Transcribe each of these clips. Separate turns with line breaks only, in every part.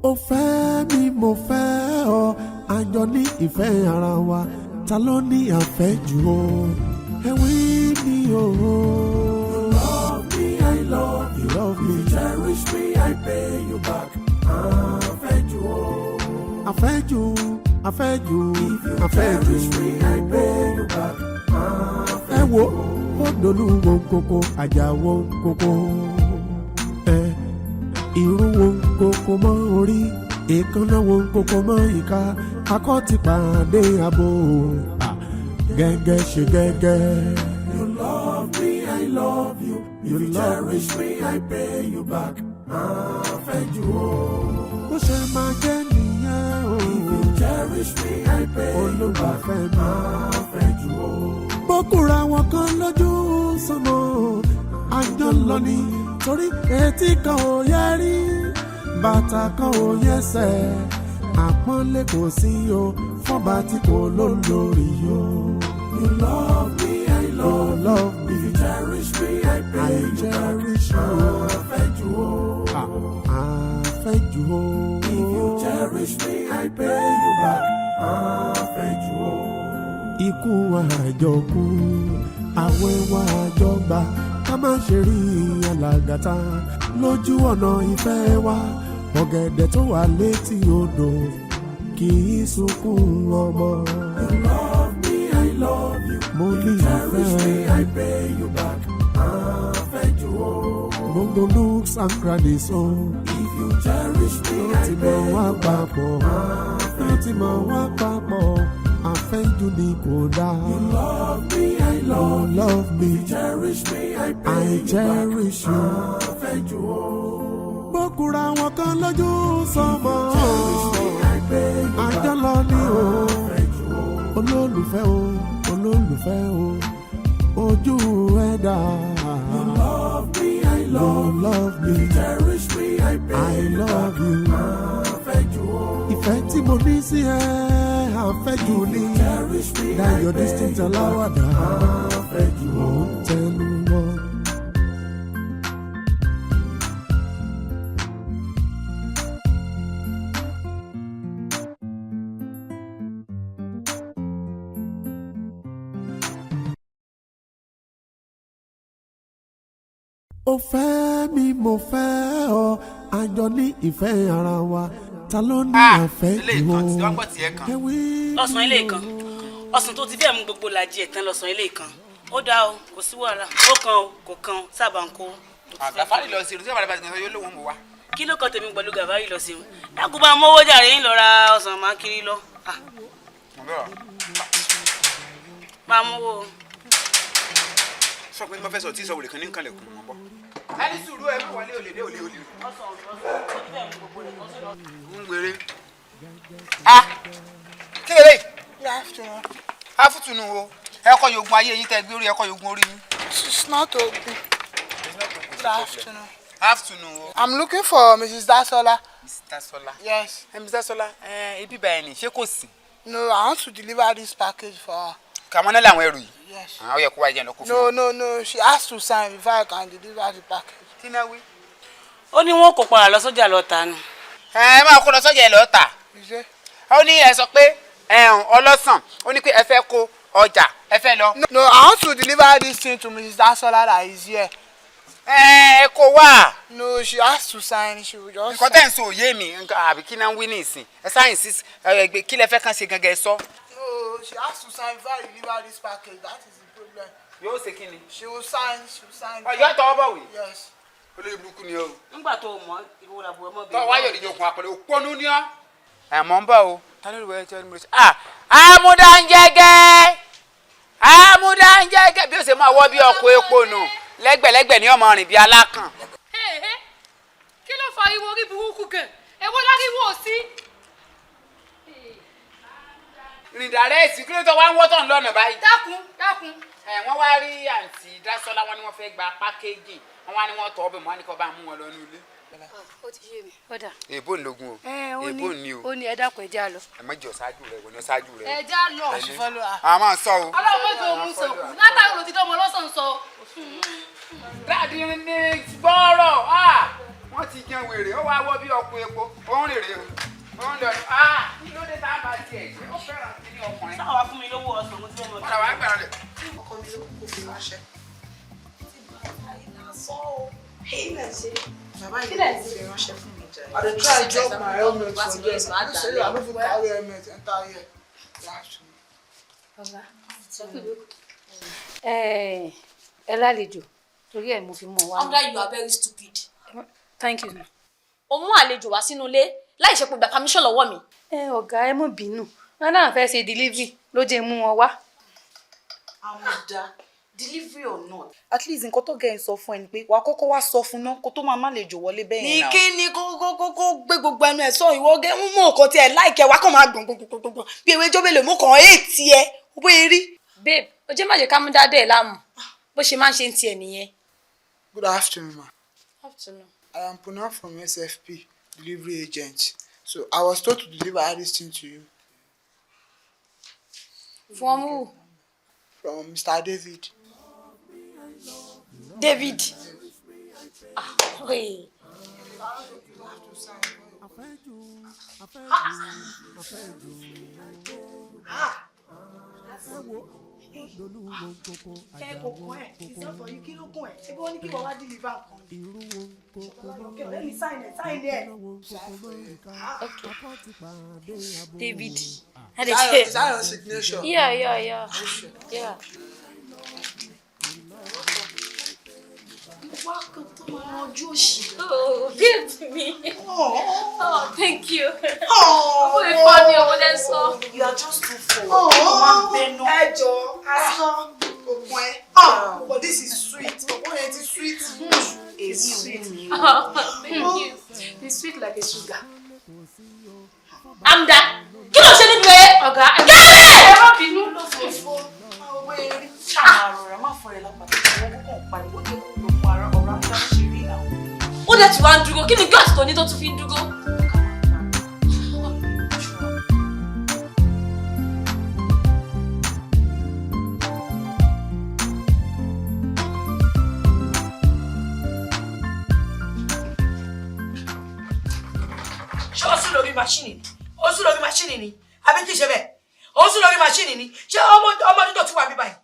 Ó fẹ́ mi, mo fẹ́ ọ, àjọ ní ìfẹ́ ara wa. Ta ló ní àfẹ́jù o? Ẹ wí mi o.
You love me, I love you.
Love me.
You cherish me, I pay you back. Àfẹ́jù o.
Àfẹ́jù, àfẹ́jù,
If you
àfẹ́jù.
cherish me, I pay you back.
Ẹ wo, ó dolúwo kókó, àjàwó kókó, ẹ irú wo kókó mọ́ orí, èékánná wo kókó mọ́ ìka, akọ ti pàdé abo. Ah, gẹ́gẹ́ ṣe gẹ́gẹ́.
You love me, I love you. If
You
you
love
cherish me, I pay you back. Àfẹ́jù o.
Bó ṣe máa jẹ́ nìyẹn o.
If you cherish me, I pay you back.
Olólùfẹ́ mi.
Àfẹ́jù o.
Bókùnra wọn kan lójú sọmọ, àjọ lọ ni, torí etí kan ò yẹ rí, bàtà kan ò yẹsẹ̀, àpọ́nlé kò sí o fọ́ba tí kò lólórí o.
You love me, I love you.
Love me.
If you cherish me, I pay
I
you back.
Cherish you.
Àfẹ́jù o.
Àfẹ́jù o.
If you cherish me, I pay you back. Àfẹ́jù o.
Ikú àjọkú, àwẹ̀ wa àjọgbà, ká má ṣe rí alàgàtà lójú ọ̀nà ìfẹ́ wa. Ọ̀gẹ̀dẹ̀ tó wà létí odò kì í sunkún ọmọ.
You love me, I love you.
Mo
If
ní
you cherish me,
ìfẹ́.
I pay you back. Àfẹ́jù o.
Gbogbo nooks and crannies o.
If you cherish me,
Ló
I
ti mọ̀
pay
wá
you back.
Papọ̀, ló ti mọ̀ wá papọ̀, àfẹ́jù ni kò dáa.
You love me, I love you.
Love me.
If you cherish me, I pay
I
you back.
Cherish you.
Àfẹ́jù o.
Bókùnra wọn kan lójú sọmọ.
Cherish me, I pay you back.
Àjọ lọ ní o.
Àfẹ́jù o.
Olólùfẹ́ o, olólùfẹ́ o, ojú ẹ̀dá.
You love me, I love you.
Love me.
If you cherish me, I pay
I
you
love
back.
You.
Àfẹ́jù o.
Ìfẹ́ tí mo ní sí ẹ, àfẹ́jù ni.
Cherish me, I
Dayo
pay
Distinct
you back.
Aláwàdà.
Àfẹ́jù
Mò
o.
ń tẹnu mọ́. Ó fẹ́ mi, mo fẹ́ ọ, àjọ ní ìfẹ́ ara wa. Ta ló ní
Ah,
àfẹ́
ilé
jù
ìtàn
o?
tí wọ́n gbọ́ tiẹ̀ kan.
Ẹ wí.
Lọ́sàn-án ilé kan, ọsàn tó ti fẹ́ mú gbogbo làjì ẹ̀ tán lọ́sàn-án ilé kan. Ó dáa o, kò sí wàhálà, ó kan o, kò kan o, sábà ń kó.
Àgàfárì lọ sí irun tí bàbá bá ti sọ yóò lóun mú wa.
Kí ló kàn tèmi pẹ̀lú gàfárì lọ sí i? Dákun, bá mọ́wọ́ jàre, ń lọ ra ọsàn máa kiri lọ. Ah,
Mo bẹ̀rọ̀.
Máa mọ́wọ́ o.
Sọ pé mo fẹ́ sọ tí sọ wòlé kan ní nǹkan lẹ̀kùn wọn bọ̀. Ẹni sùúrù, ẹ má wọlé, olè dé, olè olè.
Ọsàn ọsàn tó ti fẹ́ mú gbogbo rẹ̀ tán sí lọ.
Ń wéré. Ah, kí lè lè?
Good afternoon.
Afútùnú o, ẹ kọ́ yogun ayé yín tẹ́ gbé orí, ẹ kọ́ yogun orí yín.
It's not Ogun. Good afternoon.
Afútùnú o.
I'm looking for Mrs. Dasola.
Mr. Sola.
Yes.
Ẹ Mr. Sola, ẹ ibi báyìí ni, ṣé kò sí?
No, I want to deliver this package for her.
Kàmọ́ náà làwọn ẹrù yìí.
Yes.
Àwọn yẹ kó wá jẹun lọ kó fún
No,
wọn.
no, no. She has to sign before I can deliver the package.
Kí náà wí?
Ó ní wọn kò padà lọ sọ́jà lọ tà ni.
Ẹ máa kó lọ sọ́jà ẹ lọ́ọ́ tà.
You say?
Ó ní ẹ sọ pé ẹ̀hún ọlọ́sàn, ó ní pé ẹ fẹ́ kó ọjà, ẹ fẹ́ lọ.
No, no, I want to deliver this thing to Mrs. Dasola that is here.
Ẹ ẹ kó wá.
No, she has to sign. She will just
Nǹkan tẹ́ ń sọ òye mi nǹkan, àbí kí náà ń wí ní ìsìn? Ẹ sáyẹ̀nsì ẹ gbé, kí lẹ fẹ́ kàn ṣe gangan, ẹ sọ.
No, she has to sign before I deliver this package. That is the problem.
Yóò ṣe kí ni?
She will sign. She will sign.
Ọ̀yọ́ tọwọ́ bọ̀ wí.
Yes.
Olórí burúkú ni o.
Nígbà tó o mọ ìwọ làbúrò ọmọ
Tọ́ wáyọ̀ níjọ okùn àpẹẹrẹ òpónú ni ọ́. Ẹ mọ̀ ń bọ̀ o. Ta ló rí wẹ́ẹ́ tí wọ́n ní mo ṣe? Ah, amúdáńjẹ́gẹ́, amúdáńjẹ́gẹ́, bí ó ṣe máa wọ́ bí ọkọ̀ epo nù lẹ́gbẹ̀lẹ́gbẹ̀ ní ọmọ rìn bí alákàn.
Kí ló fa ariwo orí burúkú gan? Èwo láriwo sí?
Rìndàrẹ́ẹ̀sì, kí ló tó wá ń wọ́tọ̀ lọ́nà báyìí?
Dákun, dákun.
Ẹ wọ́n wá rí àǹtí Dásọ́lá, wọn ni wọ́n fẹ́ gba pákéjì, wọ́n wá ní wọ́n tọ́ ọbẹ̀, wọ́n á ní kó bá mú wọn lọ ní ilé.
Ó ti yé mi, ó dà.
Èbó ń logun o.
Ẹ ó ní
Èbó ní o.
Ó ní, ẹ dákun, ẹ já lọ.
Ẹ má jọ ṣáájú rẹ, wọ́n ní ṣáájú rẹ.
Ẹ já lọ.
I should follow her.
A máa sọ o.
Ọlọ́run mọ́jọ òun sọ̀kù látàrí ló ti dánmọ́ lọ́sàn-án sọ.
Dáàdi ní gbọ́rọ̀, wọ́n ti jẹun wèrè, ó wá wọ́ bí ọkọ̀ epo, ó ń rèrè.
Bàbá yìí ló fi ránṣẹ́ fún mi jàre. I dey try drop my helmet for there. I no say I no fit carry helmet enter here.
Ẹ lálejò torí ẹ mo fi mú wa.
Amúdá, you are very stupid.
Thank you.
O mú àlejò wá sínú ilé láì ṣe pé gba permission lọ́wọ́ mi.
Ẹ ọ̀gá, ẹ mọ̀ bínú, wọn náà fẹ́ ṣe delivery ló jẹ́ mú wọn wá.
Amúdá, delivery or not, at least nǹkan tó gẹ̀ ń sọ fún ẹ ni pé wàá kọ́kọ́ wá sọ fún náà kó tó máa má lè jò wọlé bẹ́ẹ̀
Ní
yẹn náà.
kí ni kó gbé gbogbo ẹnu ẹ sọ ìwọ gẹ ń mú nǹkan tí ẹ láìkẹ wá kàn máa gbọ̀n gbọ̀n gbọ̀n gbọ̀n bí ewé jóbélé mú kàn éètì ẹ ó bóyá rí.
Babe, o jẹ́ má jẹ́ ká mú dáadé ẹ̀ láàmú bó ṣe máa ń ṣe ń tiẹ̀ nìyẹn.
Good afternoon, ma.
Afternoon.
I am Puna from SFP, delivery agent. So I was told to deliver this thing to you.
From who?
From Mr. David.
David. Ah, hey.
Ẹ kò kún ẹ, it's not for you. Kí ló kún ẹ? Ṣé bí wọ́n ní kí wọ́n wá deliver nǹkan ni? Okay, let me sign it, sign there.
David.
Is that your signature?
Yeah.
Wá kan tó máa ranjú òṣì.
Oh, babe mi. Oh, thank you.
Oh,
Ó ìfọ́ ni owó lẹ́ sọ.
You are just too full. Ó máa ń bẹnu.
Ẹ jọ asán ògùn ẹ. But this is sweet. Ògùn yẹn ti sweet.
Èmi ò wù mí o.
Oh, thank you. It's sweet like a sugar.
Amúdá, kí ló ṣe níbi ẹ?
Ọ̀gá, ẹ
Gẹ́lẹ́!
má bínú.
Ṣáà rọra má fọ ẹ lápá tó wọ́n kókò ń pariwo jẹ́ kó gbogbo ara ọ̀rọ̀ Amúdá ló ṣe rí ìlànà.
Ó dẹ̀ tún wá ń dúró, kí ni gọ́ọ̀tì tó ní tó tún fi ń dúró?
Ṣé o sùn lórí machine ni? O sùn lórí machine ni? Àbí kì í ṣe bẹ́ẹ̀? O sùn lórí machine ni? Ṣé ọmọ ọdún tó ti wà mí báyìí?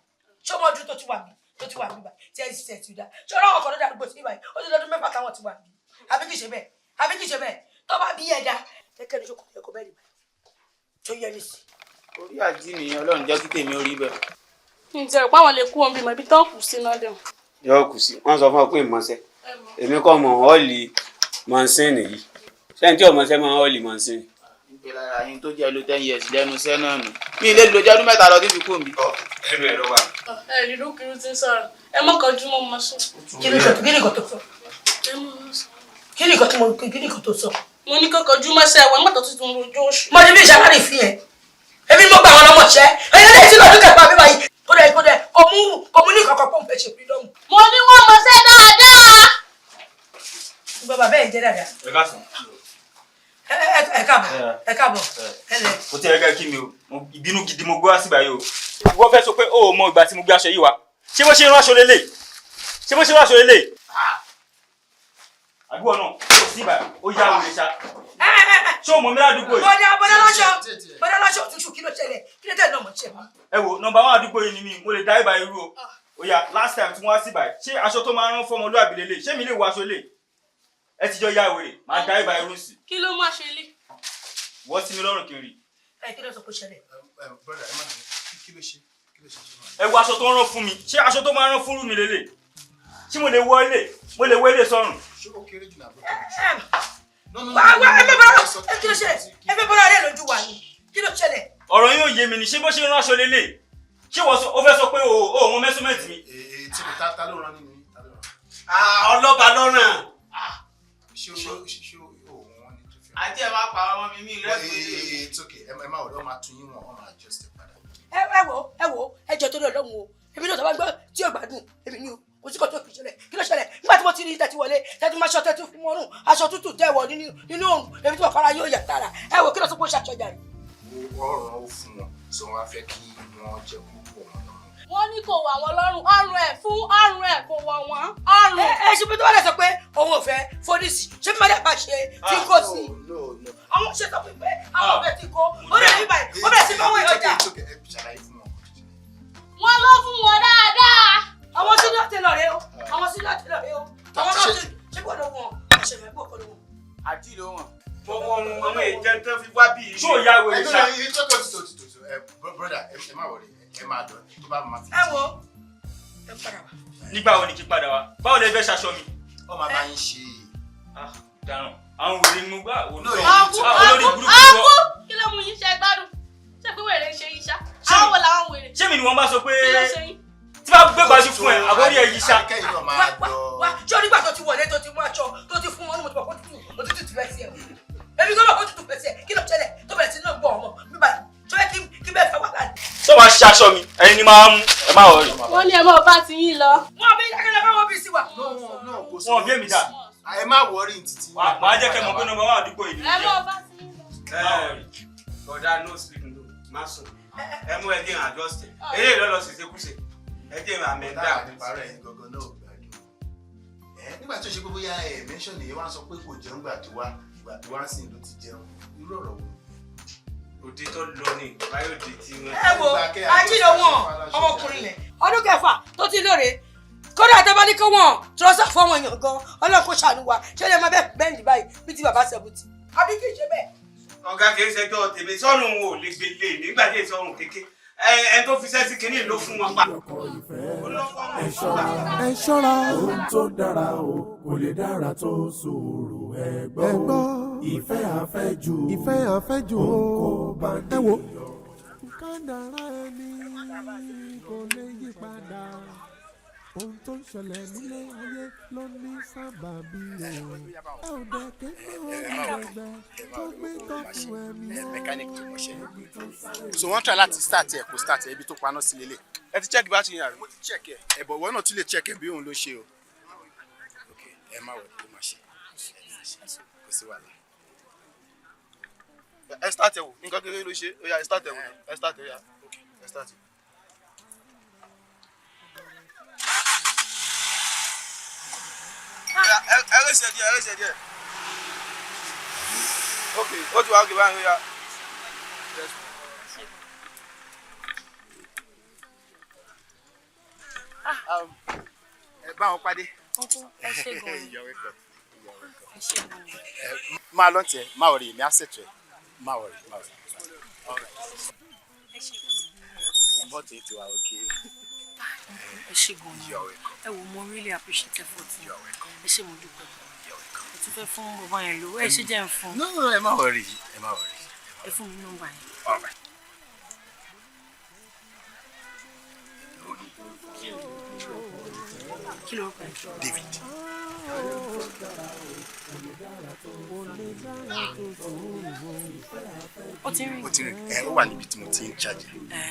Ṣé ọmọ ọdún tó ti wà mí tó ti wà mí báyìí? Tí ẹ ti ṣe ti dá. Ṣé ọlọ́wọ́ kan ló dàdúgbò sí báyìí? Ó ti lọ́dún 6 táwọn ti wà mí. Àbí kì í ṣe bẹ́ẹ̀? Àbí kì í ṣe bẹ́ẹ̀? Tó bá bí ẹ̀dá. Kẹ́kẹ́ ní ṣokùn ẹ̀kọ́ bẹ́ẹ̀ ni báyìí. Tó yẹ ní sí.
Orí àjíǹde Ọlọ́run jẹ́ kí tèmi ó rí bẹ́ẹ̀.
Ǹjẹ́ rò pé àwọn lè kú omi mọ̀ ibi tán kù sí náà dẹ̀.
Yọ kù sí wọ́n sọ fún ọ pé ìmọ̀ọ́sẹ́ èmi kọ́ mọ̀ ọ́ọ̀lì mọ̀ọ́sìn yìí sẹ́ni tí ọmọọṣẹ́ máa ń ọ́ọ̀lì mọ̀ọ́sìn.
Nígbè lára yín tó jẹ́ lo 10 years lẹ́nu iṣẹ́ náà nù. Mi lè lo jọ́dún 3 lọ tí fi kú mi.
Ẹnu ẹ̀ ló wà.
Ẹ rí lókìrú tí ń sọ̀rọ̀, ẹ mọ̀ kọjú mọ́ mọ́ sùn.
Kí ni nǹkan kí ni nǹkan tó sọ?
Ẹ mọ̀ mọ́ sùn.
Kí ni nǹkan tí mo kí ni nǹkan tó sọ?
Mo ní kó kọjú mọ́ṣẹ́ ẹ̀wọ̀n mọ́tò tuntun rojú oṣù.
Mo ní bí ìṣàlárì fi ẹ̀. Èmi ni mo gba àwọn ọmọ ṣẹ́. Ẹyin lè ti lọ́dún kẹfà mi báyìí. Kódà kódà kò mú kò mú ní kankan pọ̀ ń fẹ́ ṣe freedom.
Mo ní wọ́n mọṣẹ́ dáadáa.
Bàbá bẹ́ẹ̀ jẹ́ dáadáa.
Ẹ káàsán.
Ẹ ẹ ẹ káàbọ̀, ẹ káàbọ̀, ẹ lẹ̀.
Kò tí ẹ gẹ́ kí mi o, ìbínú gidi mo gbé wá síbà yìí o. Wọ́n fẹ́ sọ pé o ò mọ ìgbà tí mo gbé aṣọ yìí wá. Ṣé bó ṣe ń rán aṣọ lélẹ̀? Ṣé bó ṣe ń rán aṣọ lélẹ̀? Àdúgbò náà, ó sì bá ó yá wòlé ṣá. Ṣé o mọ̀ mi ládùúgbò yìí?
Bọ́dá bọ́dá láṣọ bọ́dá láṣọ òtútù, kí ló ṣẹlẹ̀? Kí ló tẹ̀ náà mọ̀ ṣe mọ́?
Ẹ wo nọ́mbà 1 àdúgbò yìí ni mi, mo lè dá ìbà irú o. Ó yá, last time tí wọ́n wá síbà yìí, ṣé aṣọ tó máa ń rán fọ́mọlúàbí lélẹ̀? Ṣé mi lè wọ aṣọ lè? Ẹ ti jọ yá wèrè, máa dá ìbà irú sí.
Kí ló má ṣe lé?
Wọ́n sí mi lọ́rùn kiri.
Ẹ kí ló sọ pé ó ṣẹlẹ̀?
Brother, ẹ má bínú. Kí ló ṣe? Kí ló ṣe?
Ẹ wo aṣọ tó ń rán fún mi, ṣé aṣọ tó máa ń rán fún mi lélẹ̀? Ṣé mo lè wọ ilé? Mo lè wọ ilé sọ́run.
Ṣé ó kéré jù lábọ́?
Wá wá, ẹ fẹ́ bọ́ra, ẹ kí ló ṣẹlẹ̀? Ẹ fẹ́ bọ́ra rẹ̀ lójú wa ni. Kí ló ṣẹlẹ̀?
Ọ̀rọ̀ yóò yé mi ni, ṣé bó ṣe ń rán aṣọ lélẹ̀? Ṣé wọ́n sọ ó fẹ́ sọ pé o ò mọ mẹ́sọ́mẹ́ǹtì mi?
Èyí tí ta ló rán nínú yín? Ta ló rán?
Ọlọ́ba lọ́ràn.
Ṣé o ṣé o wọ́n ni tó fi rán?
Àti ẹ máa pa ọmọ mi mi rẹ́ pé.
It's okay, ẹ má wọlé, wọ́n máa tún yín wọ̀n, wọ́n máa adjust ẹ padà.
Ẹ ẹ wo, ẹ wo, ẹ jọ torí Ọlọ́run o. Èmi náà tó bá gbọ́ tí ò gbádùn, èmi ni o. Kò sí kò tó fi ṣẹlẹ̀. Kí ló ṣẹlẹ̀? Nígbà tí mo ti rí tẹ́tí wọlé, tẹ́tí máa ṣọ tẹ́tí fún mọ́rùn, aṣọ tútù tẹ́ wọ̀ nínú òrùn, èmi tí mo fara yóò yà tààrà. Ẹ wo kí ló sọ pé ó ṣàṣọjà rẹ̀?
Wọ́n rán ó fún wọn, so wọ́n á fẹ́ kí wọ́n jẹ́ kó wọ̀ wọ́n lọ́rùn.
Wọ́n ní kò wà wọ́n lọ́rùn, ọrùn ẹ̀ fún ọrùn ẹ̀ kò wọ̀ wọ́n ọrùn.
Ẹ ṣe pé tó bá lè sọ pé òun ò fẹ́ fónísì, ṣé bí màdà bá ṣe tí kò sí?
No, no.
Àwọn ṣe sọ pé àwọn ò fẹ́ tí kò, ó lè rí báyìí, ó bẹ̀rẹ̀ sí báwọn èèyàn jà.
It's okay, ẹ ṣàlàyé fún wọn.
Wọ́n ló fún wọn dáadáa.
Àwọn senior tailor rẹ o, àwọn senior tailor rẹ o, àwọn náà ti
ọrùn àwọn èjẹ tó fi wá bí.
Ṣó ya wèrè ṣá?
Ẹ tó tó tó tó ẹ broda ẹ má wọlé ẹ máa lọ tó bá máa fi.
Ẹ wo ẹ padà wá.
Nígbà wo ni kí padà wá? Báwo lẹ fẹ́ ṣaṣọ mi?
Ọ máa bá yín ṣe.
Dáràn àwọn wèrè ni mo gbà wò ló
Ọkú
olórí
ọkú
burúkú wọ.
ọkú kí ló mú yín ṣe gbádùn? Ṣé pé wèrè ń ṣe yín ṣá? Àwọn wo làwọn wèrè?
Ṣé mi ni wọ́n bá sọ pé
Kí ló ṣe yín?
tí bá gbé gbajú fún ẹ àbórí ẹ yìí ṣá.
Wá ṣé onígbà tó ti wọlé tó ti mú aṣọ tó ti fún wọn ní mo ti mọ̀ kó tutù òtútù ti fẹ́ sí ẹ. Èmi gbọ́dọ̀ kó tutù fẹ́ sí ẹ kí ló ṣẹlẹ̀ tó bẹ̀rẹ̀ sí náà gbọ́ ọmọ mi báyìí ṣó yẹ kí bẹ́ẹ̀ fẹ́ wà láàyè.
Ṣé wàá ṣaṣọ mi? Ẹ̀yin ni máa mú ẹ má wọrí.
Wọ́n ní ẹ mọ́ bá ti yín lọ.
Wọ́n bí dákẹ́lẹ́ káwọn bí sí wa.
Wọn bí èmi dà.
Ẹ má wọrí títí.
Màá jẹ́ kẹ́ mọ̀ pé nọ́mbà wà àdúgbò yìí.
Ẹ mọ́ bá ti yín lọ.
Bọ̀dá no sleep no má sùn ẹ mú ẹ dín adjust ẹ eré lọ́lọ́ sì ṣe kúṣe ẹ dín àmẹ́ńdà.
Táwa ní parọ́ ẹ̀yin gangan náà ò gbádùn. Ẹ nígbà tí ó ṣe pé bóyá ẹ mẹ́ńsọ̀nì yẹn wá sọ pé kò jẹun gbà tó wá ìgbà tó wá sí ló ti jẹun irú ọ̀rọ̀ wo.
Òde tó lọ ni báyọ̀dé tí wọ́n.
Ẹ wo ajílẹ̀ wọn ọmọkùnrin yẹn ọdún kẹfà tó ti lóore kódà tó bá ní kó wọn trọ́sà fọwọn èèyàn gan Ọlọ́run kó ṣàánú wa ṣé lè máa bẹ́ẹ̀ bẹ́ẹ̀ ní báyìí bí ti bàbá sẹ́bùtì àbí kì í ṣe bẹ́ẹ̀.
Ọ̀gá kì í ṣẹjọ́ tèmi sọ́run ò lè gbélé nígbà tí èso ọ̀run kéke ẹ tó fi sẹ́sì kínní ló fún wọn pa.
Ẹ ṣọ́ra ẹ ṣọ́ra ohun tó dára o kò lè dára tó sùúrù ẹ̀gbọ́n o ìfẹ́ àfẹ́jù ìfẹ́ àfẹ́jù o kò bá ní. Ẹ wo kádàrá ẹni kò lè yí padà ohun tó ń ṣẹlẹ̀ nílé ayé ló ní sábàbí o ẹ ò dẹ̀ kékeré onígbẹ̀gbẹ̀ tó gbé tọ́kù ẹ̀mí o.
Mechanic tó mọṣẹ́. So wọ́n try láti start ẹ̀ kò start ẹ̀ ibi tó paná sí lélẹ̀.
Ẹ ti check battery yẹn àbí?
Mo ti check ẹ̀ ẹ̀bọ̀ ìwọ náà tún lè check ẹ̀ bí òun ló ṣe o. Ok ẹ má wọ̀ ló máa ṣe kò sí wàhálà.
Ẹ start ẹ wò nǹkan kékeré ló ṣe ó yá ẹ start ẹ wò ẹ start ẹ ó yá ok ẹ start ẹ. Ẹ rẹ́sẹ̀ díẹ̀ ẹ rẹ́sẹ̀ díẹ̀. Ok ó ti wá ok báyìí ó yá.
Ẹ bá wọn pàdé.
Ẹ ṣé gan-an.
You're welcome. You're welcome.
Ẹ ṣé gan-an.
Ẹ máa lọ tiẹ̀ má wọrí èmi á ṣètò ẹ̀ má wọrí má wọrí. All right. Mọ́tò yìí ti wà okay.
Ẹ ṣé gan-an.
You're welcome.
Ẹ wo mo really appreciate effort yín.
You're welcome.
Ẹ ṣé mo dúpẹ́. Ẹ tún fẹ́ fún bàbá yẹn lówó ẹ ṣe jẹ́ ń fún.
No, no, ẹ má wọrí ẹ má wọrí.
Ẹ fún mi nọ́mbà yẹn.
All right.
Kí ló rẹ?
David.
Ó ti rìn.
Ó ti rìn ẹ ó wà níbi tí mo ti ń charge ẹ.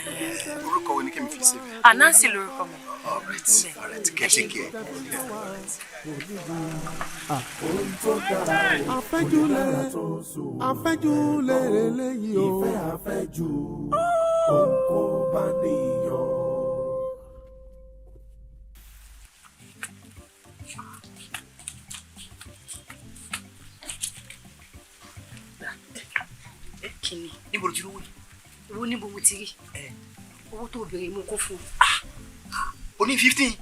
Orúkọ wo ni kí mi fi save ẹ?
Ah, Nancy lorúkọ mi.
All right, all right, kẹ́ take care.
Àfẹ́jùlẹ̀ àfẹ́jùlẹ̀ eléyìí o
ìfẹ́ àfẹ́jù òun kò bá níyàn.
Kí ni?
Níbo ló ti rówó yìí?
Owó níbo mo ti rí? Owó tó béèrè mo kó fún un.
O ní 15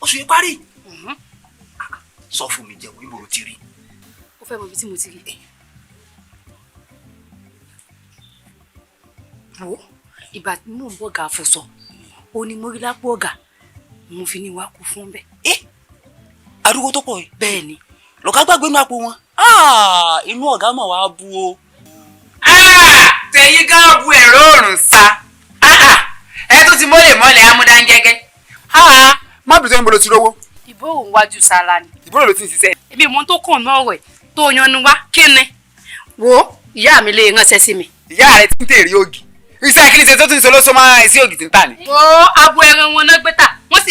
oṣù yìí parí. Sọ fún mi jẹun níbo ló ti rí?
Ó fẹ́ mọ ibi tí mo ti rí. Wo ìgbà tí mò ń bọ̀ gà fọṣọ, ó ní mo rí lápò ọ̀gá, mo fi ní wá kó fún bẹ́ẹ̀.
Arúgbó tó pọ̀ yìí.
Bẹ́ẹ̀ ni.
Lọ̀gá gbàgbé inú àpò wọn. Inú ọ̀gá mọ̀ wá bu o.
Tẹ̀yìn gan bu ẹ̀rọ òrùn sa ẹ tó ti mọ́lẹ̀ mọ́lẹ̀ amúdáńgẹ́gẹ́.
Má bìrì sọ níbo ló ti rówó.
Ìbò òun wájú sara ni.
Ìbúrò ló ti ń ṣiṣẹ́.
Èmi mò ń tó kàn náà rẹ̀ tó yanu wá kí ni. Wo ìyá mi lè ránṣẹ́ sí mi.
Ìyá rẹ ti ń tèrè ògì. Iṣẹ́ kí ni ṣe tó tún ṣe lóṣù máa sí ògì tí ń tà ní.
Wo abo ẹran wọn náà gbé tà wọ́n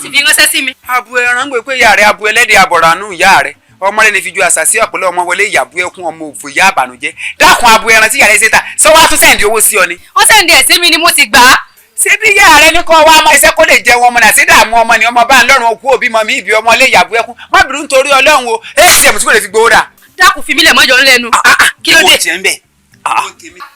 sì fi ránṣẹ́ sí mi.
Abo ẹran ń gbé pé ìyá rẹ abo ẹlẹ́dẹ̀ abọ̀rànú ìyá rẹ ọmọ rẹ ní fi ju àṣà sí ọ̀pọ̀lọ́ ọmọ wọlé ìyàbú ẹkún ọmọ òfò ìyá àbànújẹ́ dákun abo ẹran tí ìyá rẹ ṣe tà sọ wá tún sẹ́ǹdì owó sí ọ ni.
Wọ́n sẹ́ǹdì ẹ̀ sí mi ni mo ti gbà á.
Ṣé bí ìyá rẹ ní kọ́ wá ọmọ iṣẹ́ kó lè jẹun ọmọ náà sí dààmú ọmọ ni ọmọ bá ń lọ́rùn okú òbí mọ mi ìbí ọmọ ilé ìyàbú ẹkún má bínú nítorí Ọlọ́run o atm tí kò lè fi gbowó rà.
Dákun fi mí lẹ̀ mọ́jọ lẹ́nu. Kí ló dé?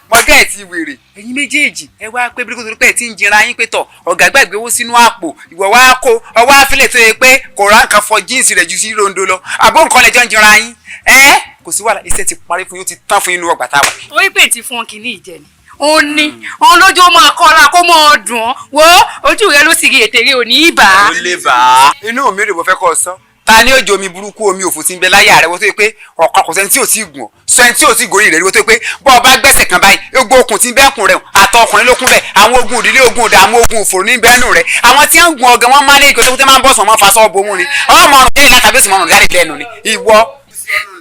Mọ gẹ́ẹ̀tì wèrè ẹ̀yin méjèèjì ẹ wá pé bí kò tó pẹ́ tí ń jinra yín pé tọ̀ ọ̀gá gbàgbé owó sínú àpò ìwọ wá kó ọwọ́ àfilẹ̀ tó yẹ pé kò rà nǹkan fọ jíǹsì rẹ̀ ju sí rondo lọ àbó nǹkan lẹ́jọ́ ń jinra yín ẹ́ Kò sí wàhálà, iṣẹ́ ti parí fún yín, ó ti tán fún yín nínú ọgbà táwa.
Torí pé tí fún kìíní ìjẹ ni ó ní òun lójú ó máa kọ́ra kó máa dùn ọ́. Wo ojú rẹ ló sì rí ètè rẹ ò ní í bà á.
Ó lè bà á. Inú mi rè, mo fẹ́ kọ́ ọ sọ. Ta ni ó jẹ omi burúkú, omi òfò tí ń bẹ láyà rẹ, wọ́n tó yẹ pé ọ̀kan kò sẹ́ni tí ò tí ì gùn ọ́, sẹ́ni tí ò tí ì gorí rẹ̀ rí, wọ́n tó yẹ pé bọ́ ọ bá gbẹ́sẹ̀ kan báyìí, gbogbo okùn tí ń bẹ́ kùn rẹ̀, àtọ ọkùnrin ló kún bẹ́ẹ̀, àwọn ogun òdílé, ogun ìdààmú, ogun òfòrò ní bẹ́ẹ̀nù rẹ̀. Àwọn tí ń gun ọgàn wọn máa ń lé ìkọ́sẹ́ tó máa ń bọ̀ sùn, wọn fa sọ́ọ̀ bomú ni ọmọ ọrùn jáde látàbí òsì mọ́rùn jáde lẹ́nu ni ìwọ.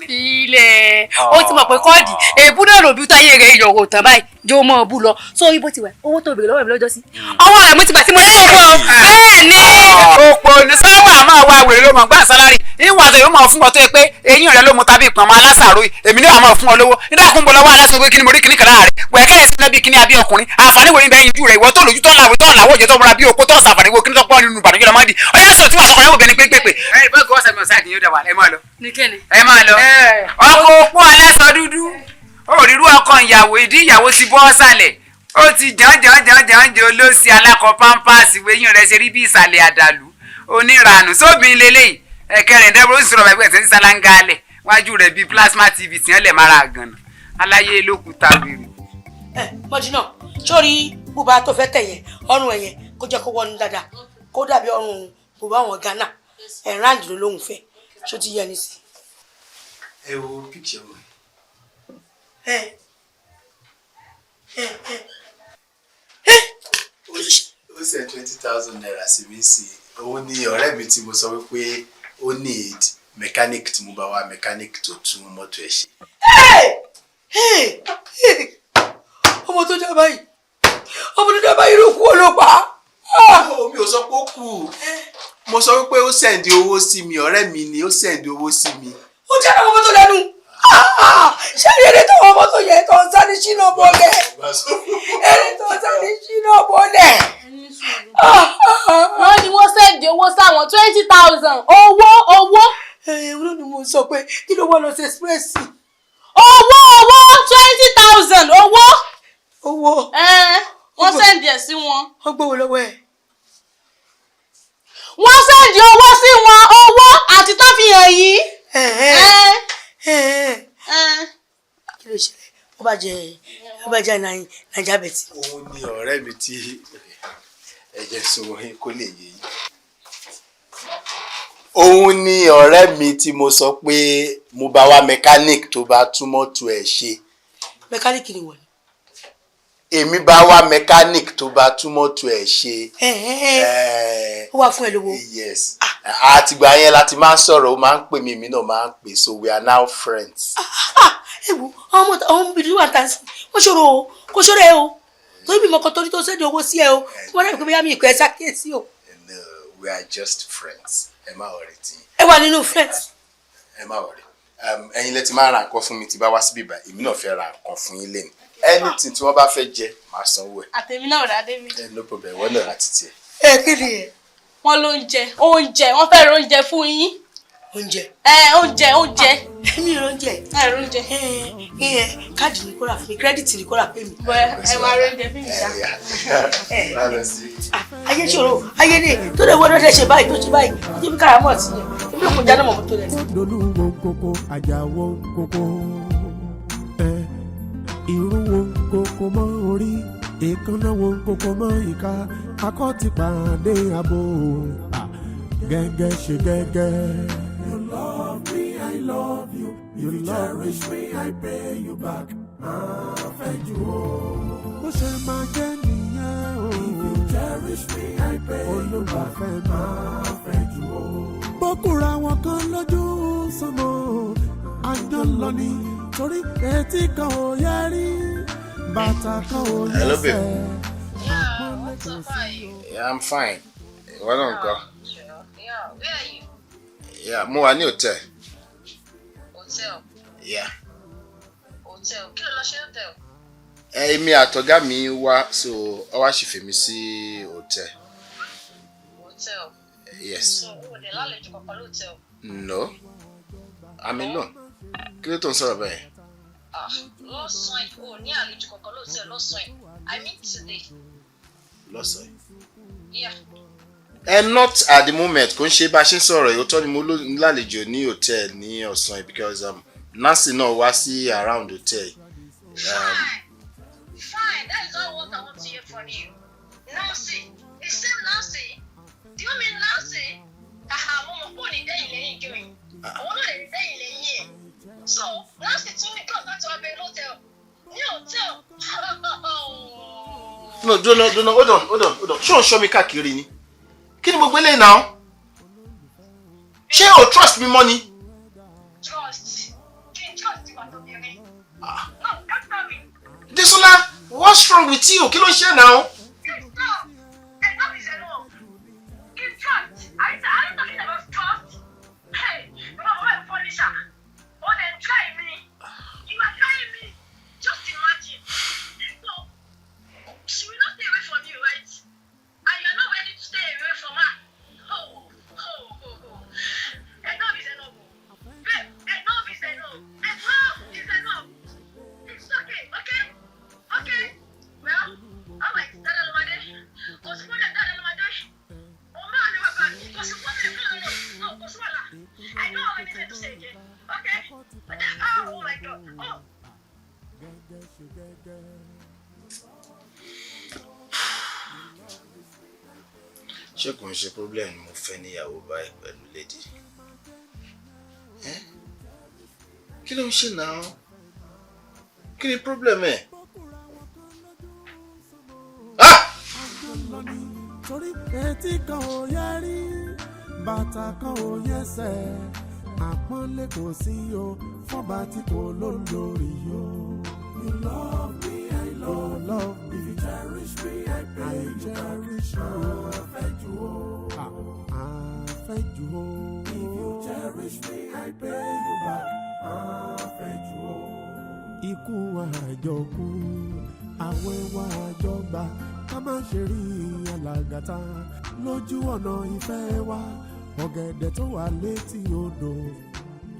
Ilẹ̀ ó ti mọ̀ pé kọ́ọ̀dì èébú náà lòbí táyé rẹ̀ ìyọ̀rọ̀ tán báyìí, jó mọ́ ọ bú lọ sórí bó ti wẹ̀. Owó tó béèrè lọ́wọ́ mi lọ́jọ́ sí ọwọ́ rẹ̀ mo ti gbà tí mo ní kó fún ọ bẹ́ẹ̀ ni.
Òpò ní sáwà máa wá wèrè ló mọ̀ gbà sálárì ìwọ̀n àti yóò máa fún ọ tó yẹ pé eyín rẹ ló mu tàbí ìpamọ́ alásàrò yìí, èmi ní àwọn máa fún ọ lówó nígbà kún bọ́ lọ́wọ́ aláṣọ pé kí ni mo rí kíní kan láàrẹ̀ wẹ̀kẹ́ rẹ̀ sí lẹ́bi kíní abí ọkùnrin. Àǹfààní wo ni bẹ́ẹ̀ yín jù rẹ̀, ìwọ tó lójú tó ń làwọ̀ tó ń làwọ̀ jẹ́ tó múra bí okó tó ń sàǹfààní wo kíní tó pọ̀ nínú ìbànújẹ́ lọ́mọdé ọyá sọ tí wàá sọkọ̀ yẹn wò bẹ́ẹ̀ ni pépépé. Ẹ bá gọ́ ọ̀sẹ̀ mi ọ̀sẹ̀ àkìyàn dà wà, ẹ máa lọ.
Ní kíni.
Ẹ máa lọ. Ọkọ̀ opó aláṣọ dúdú, òrírú ọkọ ìyàwó, ìdí ìyàwó ti bọ́ sàlẹ̀, ó ti jàn jàn jàn jàn jàn olóòsì alákọ̀ pampasì wẹ́yìn rẹ̀ ṣe rí bí ìsàlẹ̀ àdàlú oníranù sóbìn lélẹ́yìí. Ẹ̀kẹrin dẹ́gbẹ́ ó sì sọ̀rọ̀ bàbá ẹ̀sẹ̀ ń sálángálẹ̀ wájú rẹ̀ bíi plasma TV tí wọ́n lẹ̀ mara gànà aláyé lókùúta wèrè.
Ẹ mọ̀jìnà, sórí bùbá tó fẹ́ tẹ̀ yẹn, ọrùn ẹ̀ yẹn kó jẹ́ kó wọnú dáadáa, kó dàbí ọrùn bùbá àwọn Ghana ẹ̀ ráǹdì ló lóhùn fẹ́. Ṣó ti yẹ ní sí.
Ẹ wo picture wọn.
Ẹ ẹ ẹ.
Ó send ₦20,000 sí mi sí. Òun ni ọ̀rẹ́ mi tí mo sọ wípé ó need mechanic, tí mo bá wá mechanic tó tún mọ́tò ẹ̀ ṣe.
Ọmọ tó dá báyìí, ọmọ tó dá báyìí ló kú, ó ló pa.
Mi ò sọ pé ó kú, mo sọ wípé ó send owó sí mi. Ọ̀rẹ́ mi ni ó send owó sí mi.
Ó jẹ́ àwọn ọmọ tó lẹ́nu ṣé eré tó ọmọ tó yẹ tó ń sáré sínú bọ́lẹ̀, eré tó ń sáré sínú bọ́lẹ̀.
Wọ́n ní wọ́n send owó sáwọn, 20,000, owó owó.
Ẹ ẹ ní mo sọ pé kí ló wọ́n lọ sí express.
Owó owó, 20,000, owó.
Owó.
Wọ́n send ẹ̀ sí wọn.
Wọ́n gbówó lọ́wọ́ ẹ̀.
Wọ́n send owó sí wọn, owó àti tó fi hàn yìí.
Kí ló ṣẹlẹ̀? Ó bá jẹ Naija bet.
Òun ni ọ̀rẹ́ mi tí ẹ̀jẹ̀ sọ yín kó lè yé yín. Òun ni ọ̀rẹ́ mi tí mo sọ pé mo bá wá mechanic tó bá tún mọ́tò ẹ̀ ṣe.
Mẹkáníìkì ni wọ́n.
Èmi bá wá mechanic tó bá tún mọ́tò ẹ̀ ṣe.
Ó wà fún ẹ lówó.
Yes, àtìgbà yẹn láti máa ń sọ̀rọ̀, ó máa ń pè mí, èmi náà máa ń pè, so we are now friends.
Ẹ wo àwọn ọmọ àwọn obìnrin wà tán sí wọ́n ṣòro o, kò ṣòro ẹ o, torí bí mo kàn torí tó send owó sí ẹ o, wọ́n rẹ̀ pé bóyá mi ìkọ́ ẹ ṣàkíyèsí o.
No, we are just friends, ẹ má worry tí.
Ẹ wà nínú friends.
Ẹ má worry. Ẹ̀yin lẹ ti máa ra nǹkan fún mi tí bá wá síbí báyìí, èmi náà fẹ́ ra nǹkan fún yín lẹ́nu. Anything tí wọ́n bá fẹ́ jẹ, màá sanwó ẹ̀.
Àtẹ̀mí náà rà David.
Ẹ no problem, wọ́n náà ra títí ẹ̀.
Ẹ kí ni ẹ.
Wọ́n ló ń jẹ oúnjẹ, wọ́n fẹ́ ra oúnjẹ fún yín.
Oúnjẹ.
Ẹ oúnjẹ, oúnjẹ.
Èmi ò oúnjẹ.
Ẹ ro oúnjẹ.
Ẹ ẹ káàdì ní kó rà fún mi, credit ní kó rà fún mi.
Bọ́ ẹ máa ro oúnjẹ fún mi ṣá.
Wá lọ sí.
Ayé ṣòro, ayé ní tó lè wọ́n lọ́dẹ̀ ṣe báyìí tó ṣe báyìí tó fi kára mọ̀ sí yẹn, èmi ò kò jáde mọ̀ tó lẹ̀.
Dolúwo koko àjàwọ̀ koko ẹ, irú wo koko mọ́ orí, èékánná wo koko mọ́ ìka, akọ́ ti pàdé abo gẹ́gẹ́ ṣe gẹ́gẹ́.
You love me, I love you. You cherish me, I pay you back. Máa fẹ́ jù o.
Bó ṣe máa jẹ́ nìyẹn o.
If you cherish me, I pay you back.
Olùfẹ́
Máa fẹ́ jù o.
Bókùnra wọn kan lójú sọmọ àjọ lọ ni, torí etí kan ò yẹ rí, bàtà kan ò yẹ
Hello, babe.
sẹ́. Àpọ́nlé kò sí o.
Yeah, I'm fine. Ìwọ náà ńkọ́?
Yeah, where are you?
Yeah, mo wà ní hotel.
Hotel.
Yeah.
Hotel. Kí ló lọ ṣe hotel?
Èmi àtọ̀gá mi wá, so ọ wá sì fèmí sí hotel.
Hotel.
Yes.
So, o ò dẹ̀ lálejò kankan lóòtẹ́l.
No. I'm alone. Kí ló tó ń sọ̀rọ̀ bẹ́ẹ̀?
Ah, lọ́sàn-án yìí, o ò ní àlejò kankan lóòtẹ́l lọ́sàn-án yìí. I mean today.
Lọ́sàn-án.
Yeah.
Ẹ not at the moment, kò ń ṣe bá a ṣe ń sọ̀rọ̀ yìí, òótọ́ ni mo lálejò ní hotel ní ọ̀sán yìí because Nancy náà wá sí around hotel.
Fine, that is all what I want to hear from you. Nancy, the same Nancy. Do you mean Nancy? Àhà, mo mọ̀ pé ò ní dẹ́yìn lẹ́yìn kiri. Òun náà lè ní dẹ́yìn lẹ́yìn ẹ̀. So, Nancy tún ní class láti wá bẹ lọ́tẹ̀l. Ní hòtẹ́ẹ̀l.
No, dúró dúró, hold on, hold on, hold on. Ṣé o ń ṣọ́ mi káàkiri ni? Kí ni gbogbo eléyìí náà? Ṣé o trust mi mọ́ ni?
Trust. Kí n trust ìwà tóbìnrin. No, that's not me.
Desola, what's wrong with you? Kí ló ń ṣe náà?
Stop. Enough is enough. Kí n trust. Are you talking about trust? Hey, bàbá bàbá ẹ̀ fọ́níṣà. Ó lè try me. You are trying me. Just imagine. So, she will not stay away from you, right? And you are not ready to stay away from her. Oh, oh, oh, oh. Enough is enough. Babe, enough is enough. Enough is enough. It's okay, okay? Okay? Well, all right, Dada Lomade. Kò sí problem, Dada Lomade. Oh, man, you are bad. Kò sí problem. No, no, no. No, kò sí wàhálà. I don't have anything to say again. Okay? But that, oh, oh my God. Oh.
Ṣé kò ń ṣe problem ni mo fẹ́ níyàwó báyìí pẹ̀lú lady? Eh? Kí ló ń ṣe náà? Kí ni problem ẹ̀?
Torí etí kan ò yẹ rí, bàtà kan ò yẹsẹ̀, àpọ́nlé kò sí o fọ́ba tí kò lólórí o.
You love me, I love
You love me.
If you cherish me, I pay
I
you back.
cherish you.
Àfẹ́jù o.
Àfẹ́jù o.
If you cherish me, I pay you back. Àfẹ́jù o.
Ikú àjọkú, àwẹ̀ wa àjọgbà, ká má ṣe rí alàgàtà lójú ọ̀nà ìfẹ́ wa. Ọ̀gẹ̀dẹ̀ tó wà létí odò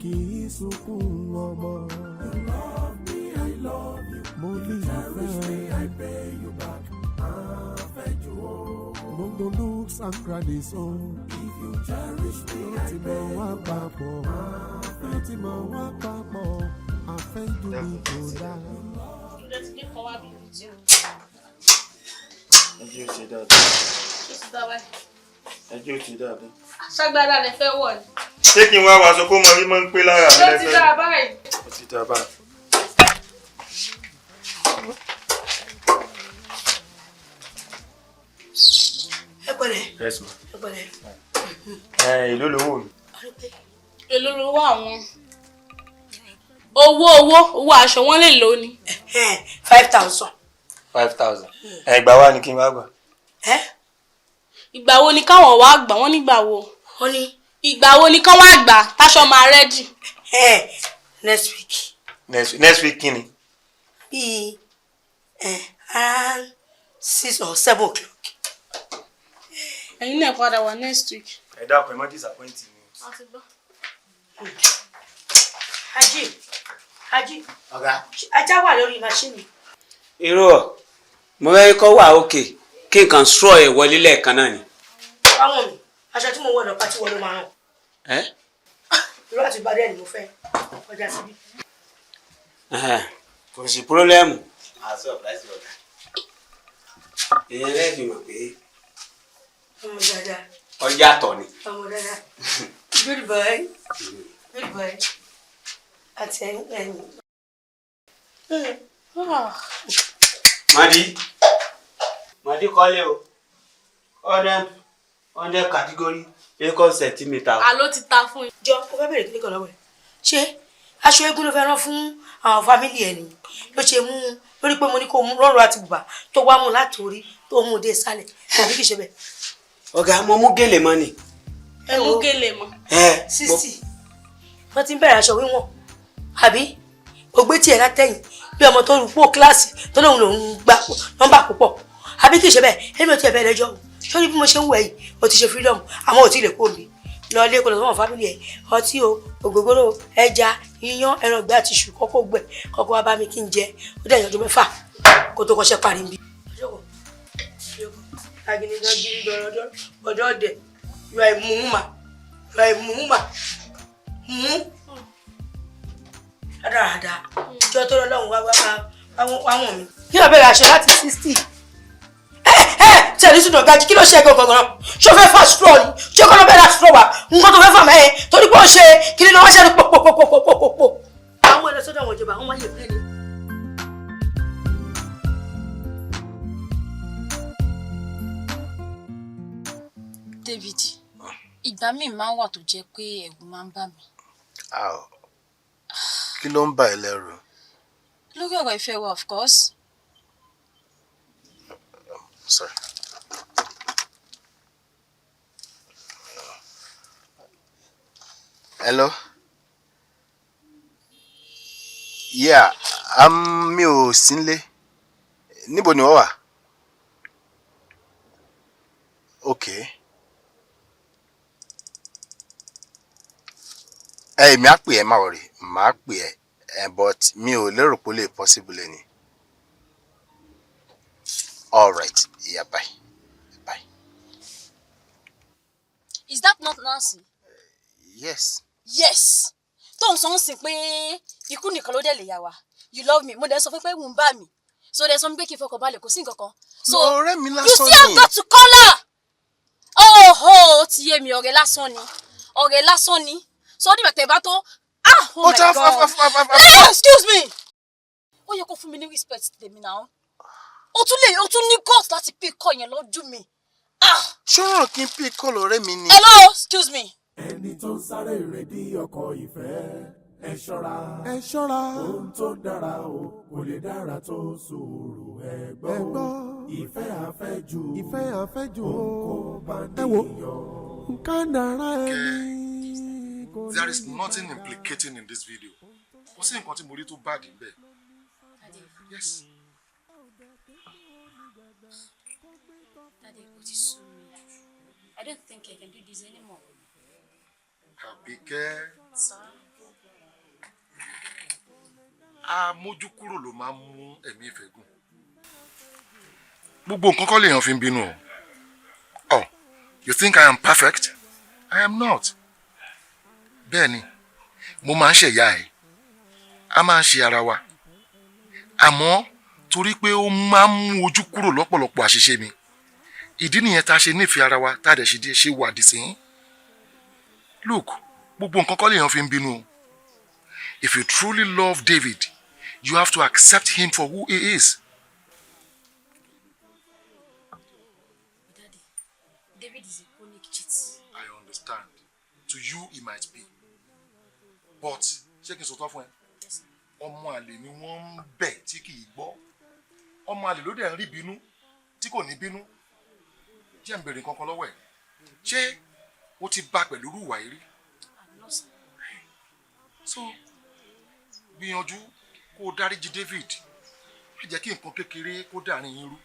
kì í sunkún ọmọ.
You love me, I love you.
Mo
If
ní
you cherish me,
ìfẹ́.
I pay you back. Àfẹ́jù o.
Gbogbo nooks and crannies o.
If you cherish me,
Ló
I
ti mọ̀
pay
wá
you back.
papọ̀. Ló ti mọ̀ wá papọ̀. Àfẹ́jù mi kò dáa.
Ẹjọ́ ṣe dáadáa. Ẹjọ́ ṣe dáadáa.
Ṣágbádá lẹ fẹ́ wọ̀ ni.
Ṣé kí n wá wàṣọ kó mọ rí mọ́ ń pé lára mi
Ṣé ó ti
lẹ́fẹ̀ẹ́?
dáa báyìí?
Ó ti dáa báyìí.
Ẹ pẹ̀lẹ́.
Yes, ma.
Ẹ pẹ̀lẹ́.
Ẹ èló lówó mi?
Èló lowó àwọn? Owó owó owó aṣọ wọn lè lò ní.
5,000.
5,000. Ẹ ìgbà wa ni kí n wá gbà.
Ìgbà wo ni káwọn wá gbà wọ́n nígbà wo?
Wọ́n ní.
Ìgbà wo ni kán wá gbà táṣọ máa ready?
Next week.
Next week kí ni?
Bíi around 6 or 7 o'clock.
Ẹ̀yin náà padà wá next week.
Ẹ dákun, ẹ má disappoint mi.
Ají, Ají,
Ọ̀gá.
ajá wà lórí maṣíìnì.
Irú ọ̀, mo fẹ́ kọ́ wà òkè kí nǹkan sọ ẹ̀ wọlé lẹ́ẹ̀kan náà ni.
Báwọn mi, aṣọ tí mo wọ̀ lọ pátí wọ́n ló máa rán.
Ẹ́
Irú àti ìbàdí ẹ̀ ni mo fẹ́ ọjà síbí.
Ẹ̀hẹ̀n, kò sí pírọ́lẹ́mù. Èèyàn lẹ́ẹ̀fì mọ̀ pé
Ọmọ dáadáa,
ọjà tọ̀ ni.
ọmọ dáadáa. Good boy, good boy. Àti ẹ̀yin ẹ̀yin.
Madi, Madi kọ́lé o, 100 category acre centimeter.
Àló ti ta fún yín.
Jọ, mo fẹ́ bèrè kíní kan lọ́wọ́ ẹ̀. Ṣé aṣọ eégún ló fẹ́ rán fún àwọn fámìlì ẹ̀ ni? Ló ṣe mú lórí pé mo ní kó mú rọrùn àti bùbá tó wá mú láti orí tó mú dé ìsàlẹ̀ tàbí kìí ṣe bẹ́ẹ̀.
Ọ̀gá, mo mú gèlè mọ́ ni.
Ẹ mú gèlè mọ́.
Ẹ
60 wọ́n ti ń bẹ̀rẹ̀ aṣọ wíwọ̀n àbí o gbé tiẹ̀ látẹ̀yìn bí ọmọ tó rúpò kíláàsì tó lóun lòún gba nọ́mbà púpọ̀ àbí kìí ṣe bẹ́ẹ̀. Èmi ò tiẹ̀ bẹ́ẹ̀ lẹ́jọ́ o. Sórí bí mo ṣe ń wẹ̀ yìí, o ti ṣe freedom, àmọ́ ò tí ì lè kó mi lọ ilé kó lọ sọ́wọ́n fámìlì ẹ̀. Ọtí o, ògógóró, ẹja iyán, ẹran ìgbẹ́ àti iṣu kọ́kọ́ gbẹ kọ́kọ́ wá bá mi kí n jẹ. Ó dẹ̀ yọdún 6 kó tó kọ́ṣẹ́ parí nbí. Ọjọ́ ọ̀dẹ̀ yọ ẹ̀ mú mà yọ ẹ̀ mú mà mú. Rádaràda. Jọ tó lọ lọ́hùn wá wá wá wọ̀n mi. Kí ló bẹ̀rẹ̀ aṣọ láti 60? Ẹ ẹ tẹ̀lé sùn náà gajì, kí ló ṣe é gangan? Ṣé o fẹ́ fà straw ni? Ṣé kọ́ ló bẹ̀rẹ̀ straw wa? Nǹkan tó fẹ́ fà mẹ́yẹn torí pé ó ṣe kí ni wọ́n ṣe ní pòpòpòpòpòpò. Àwọn ẹlẹ́sọ́dọ̀ àwọn ìjọba, wọ́n máa yẹ bẹ́ẹ̀ ni.
David, ìgbà míì máa ń wà tó jẹ́ pé ẹ̀rù máa ń bà mí.
Kí ló ń bà ẹ́ lẹ́rù?
Lórí ọ̀rọ̀ ìfẹ́ wa, of course.
Sorry. Hello? Yeah, mi ò sí nílé. Níbo ni wọ́n wà? Okay. Ẹ èmi á pè ẹ́, má worry, màá pè ẹ́, but mi ò lérò pé ó lè possible ni. All right, yeah, bye. Bye.
Is that not Nancy?
Yes.
Yes. Tó ń sọ ń sìn pé ikú nìkan ló dẹ̀ lè yà wá. You love me. Mo dẹ̀ sọ fún pé wù ń bà mí. So dẹ̀ sọ pé kí n fọkàn balẹ̀, kò sí nǹkan kan. So
ọ̀rẹ́ mi
you
lásán
still have
ni.
got to call her. Oh, ó ti yé mi, ọ̀rẹ́ lásán ni. Ọ̀rẹ́ lásán ni. So ó dìgbà tẹ̀ bá tó. Ah, oh my God. Hey, excuse me. Ó yẹ kó fún mi ní respect tèmi náà. O tún lè, o tún ní guts láti pick call yẹn lójú mi. Ah!
Ṣọ́ràn kí n pick call ọ̀rẹ́ mi ni.
Hello, excuse me.
Ẹni tó ń sáré ìrèdí ọkọ̀ ìfẹ́, ẹ ṣọ́ra, ẹ ṣọ́ra. Ohun tó dára o kò lè dára tó sùúrù, ẹ gbọ́ o. Ìfẹ́ àfẹ́jù,
ìfẹ́ àfẹ́jù o.
Kò bá
Ẹ wo
níyàn.
Nǹkan dára ẹni.
There is nothing implicating in this video. Kò sí nǹkan tí mo rí tó bad níbẹ̀. Yes.
Daddy, ó ti sú mi. I don't think I can do this anymore.
Àbíkẹ́,
Sir?
amójúkúrò ló máa ń mú ẹ̀mí ìfẹ́ gùn. Gbogbo nǹkan kọ́ lèèyàn fi ń bínú o. Oh, you think I am perfect? I am not. Bẹ́ẹ̀ni, mo máa ń ṣẹ̀yà ẹ̀. A máa ń ṣe ara wa. Àmọ́ torí pé ó máa ń mú ojú kúrò lọ́pọ̀lọpọ̀ àṣìṣe mi. Ìdí nìyẹn tá a ṣe nífẹ̀ẹ́ ara wa, tá a dẹ̀ ṣe wà dì sí. Look, gbogbo nǹkan kọ́ lèèyàn fi ń bínú o. If you truly love David, you have to accept him for who he is.
Daddy, David is a chronic cheat.
I understand. To you, he might be. But ṣé kí n sọ tán fún ẹ? Ọmọ àlè ni wọ́n ń bẹ̀ tí kì í gbọ́. Ọmọ àlè ló dẹ̀ ń rí bínú tí kò ní bínú. Jẹ́ ń bèrè nǹkan kan lọ́wọ́ ẹ̀. Ṣé o ti bá pẹ̀lú irú ìwà yìí rí?
No, sir.
So gbìyànjú kó o dáríjì David. Má jẹ́ kí nǹkan kékeré kó dàrin yín rú.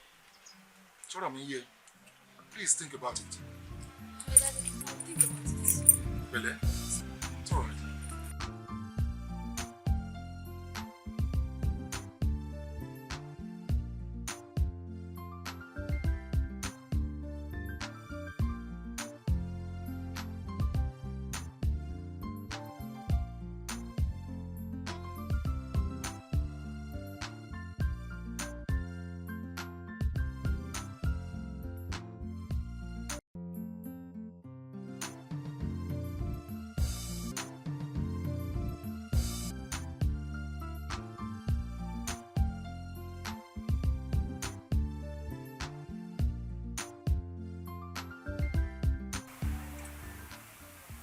Sọ̀rọ̀ mi yé. Please think about it.
Daddy, I'll think about it.
Pẹ̀lẹ́. It's all right.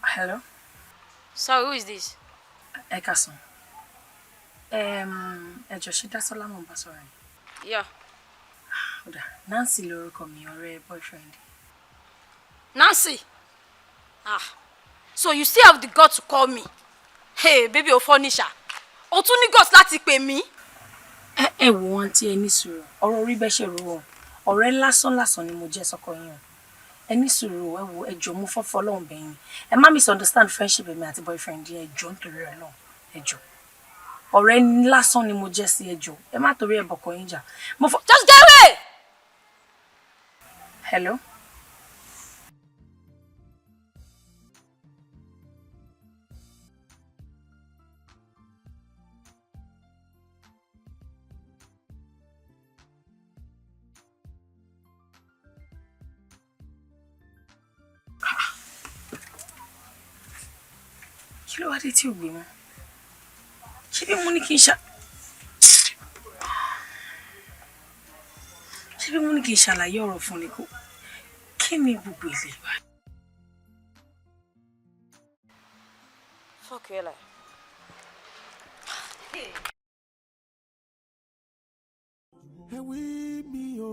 Hello?
Sorry, who is this?
Ẹ káàsán. Ẹ jọ̀ọ́, ṣé Dásọ́lá mò ń bá sọ̀rọ̀ ni?
Yeah.
Ó dáa, Nancy lorúkọ mi, ọ̀rẹ́ boyfriend.
Nancy. Ah. So you still have the guts to call me? Hey, baby, o funny ṣá. O tún ní guts láti pè mí.
Ẹ wo wọn tí ẹ ní sùúrù, ọ̀rọ̀ orí bẹ́ẹ̀ ṣe rò ó. Ọ̀rẹ́ lásán lásán ni mo jẹ́ sọ́kọ yín o. Ẹ ní sùúrù, ẹ wo, ẹ jọ̀ọ́, mo fọ́fọ́ Ọlọ́run bẹ̀yìn. Ẹ má misunderstand friendship mi àti boyfriend yẹn, ẹ jọ̀ọ́, nítorí Ọlọ́run, ẹ jọ̀ọ́. Ọ̀rẹ́ lásán ni mo jẹ́ sí, ẹ jọ̀ọ́. Ẹ má torí ẹ̀ bọ̀kọ yín jà. Mo fọ́.
Just get away!
Hello? Kí ló wá dé tí ò gbé wọn? Ṣé bí mo ní kí n ṣá, ṣé bí mo ní kí n ṣàlàyé ọ̀rọ̀ fún ni? Kó kí ni gbogbo ilé wa?
Fuck you, like.
Ẹ wí mi o.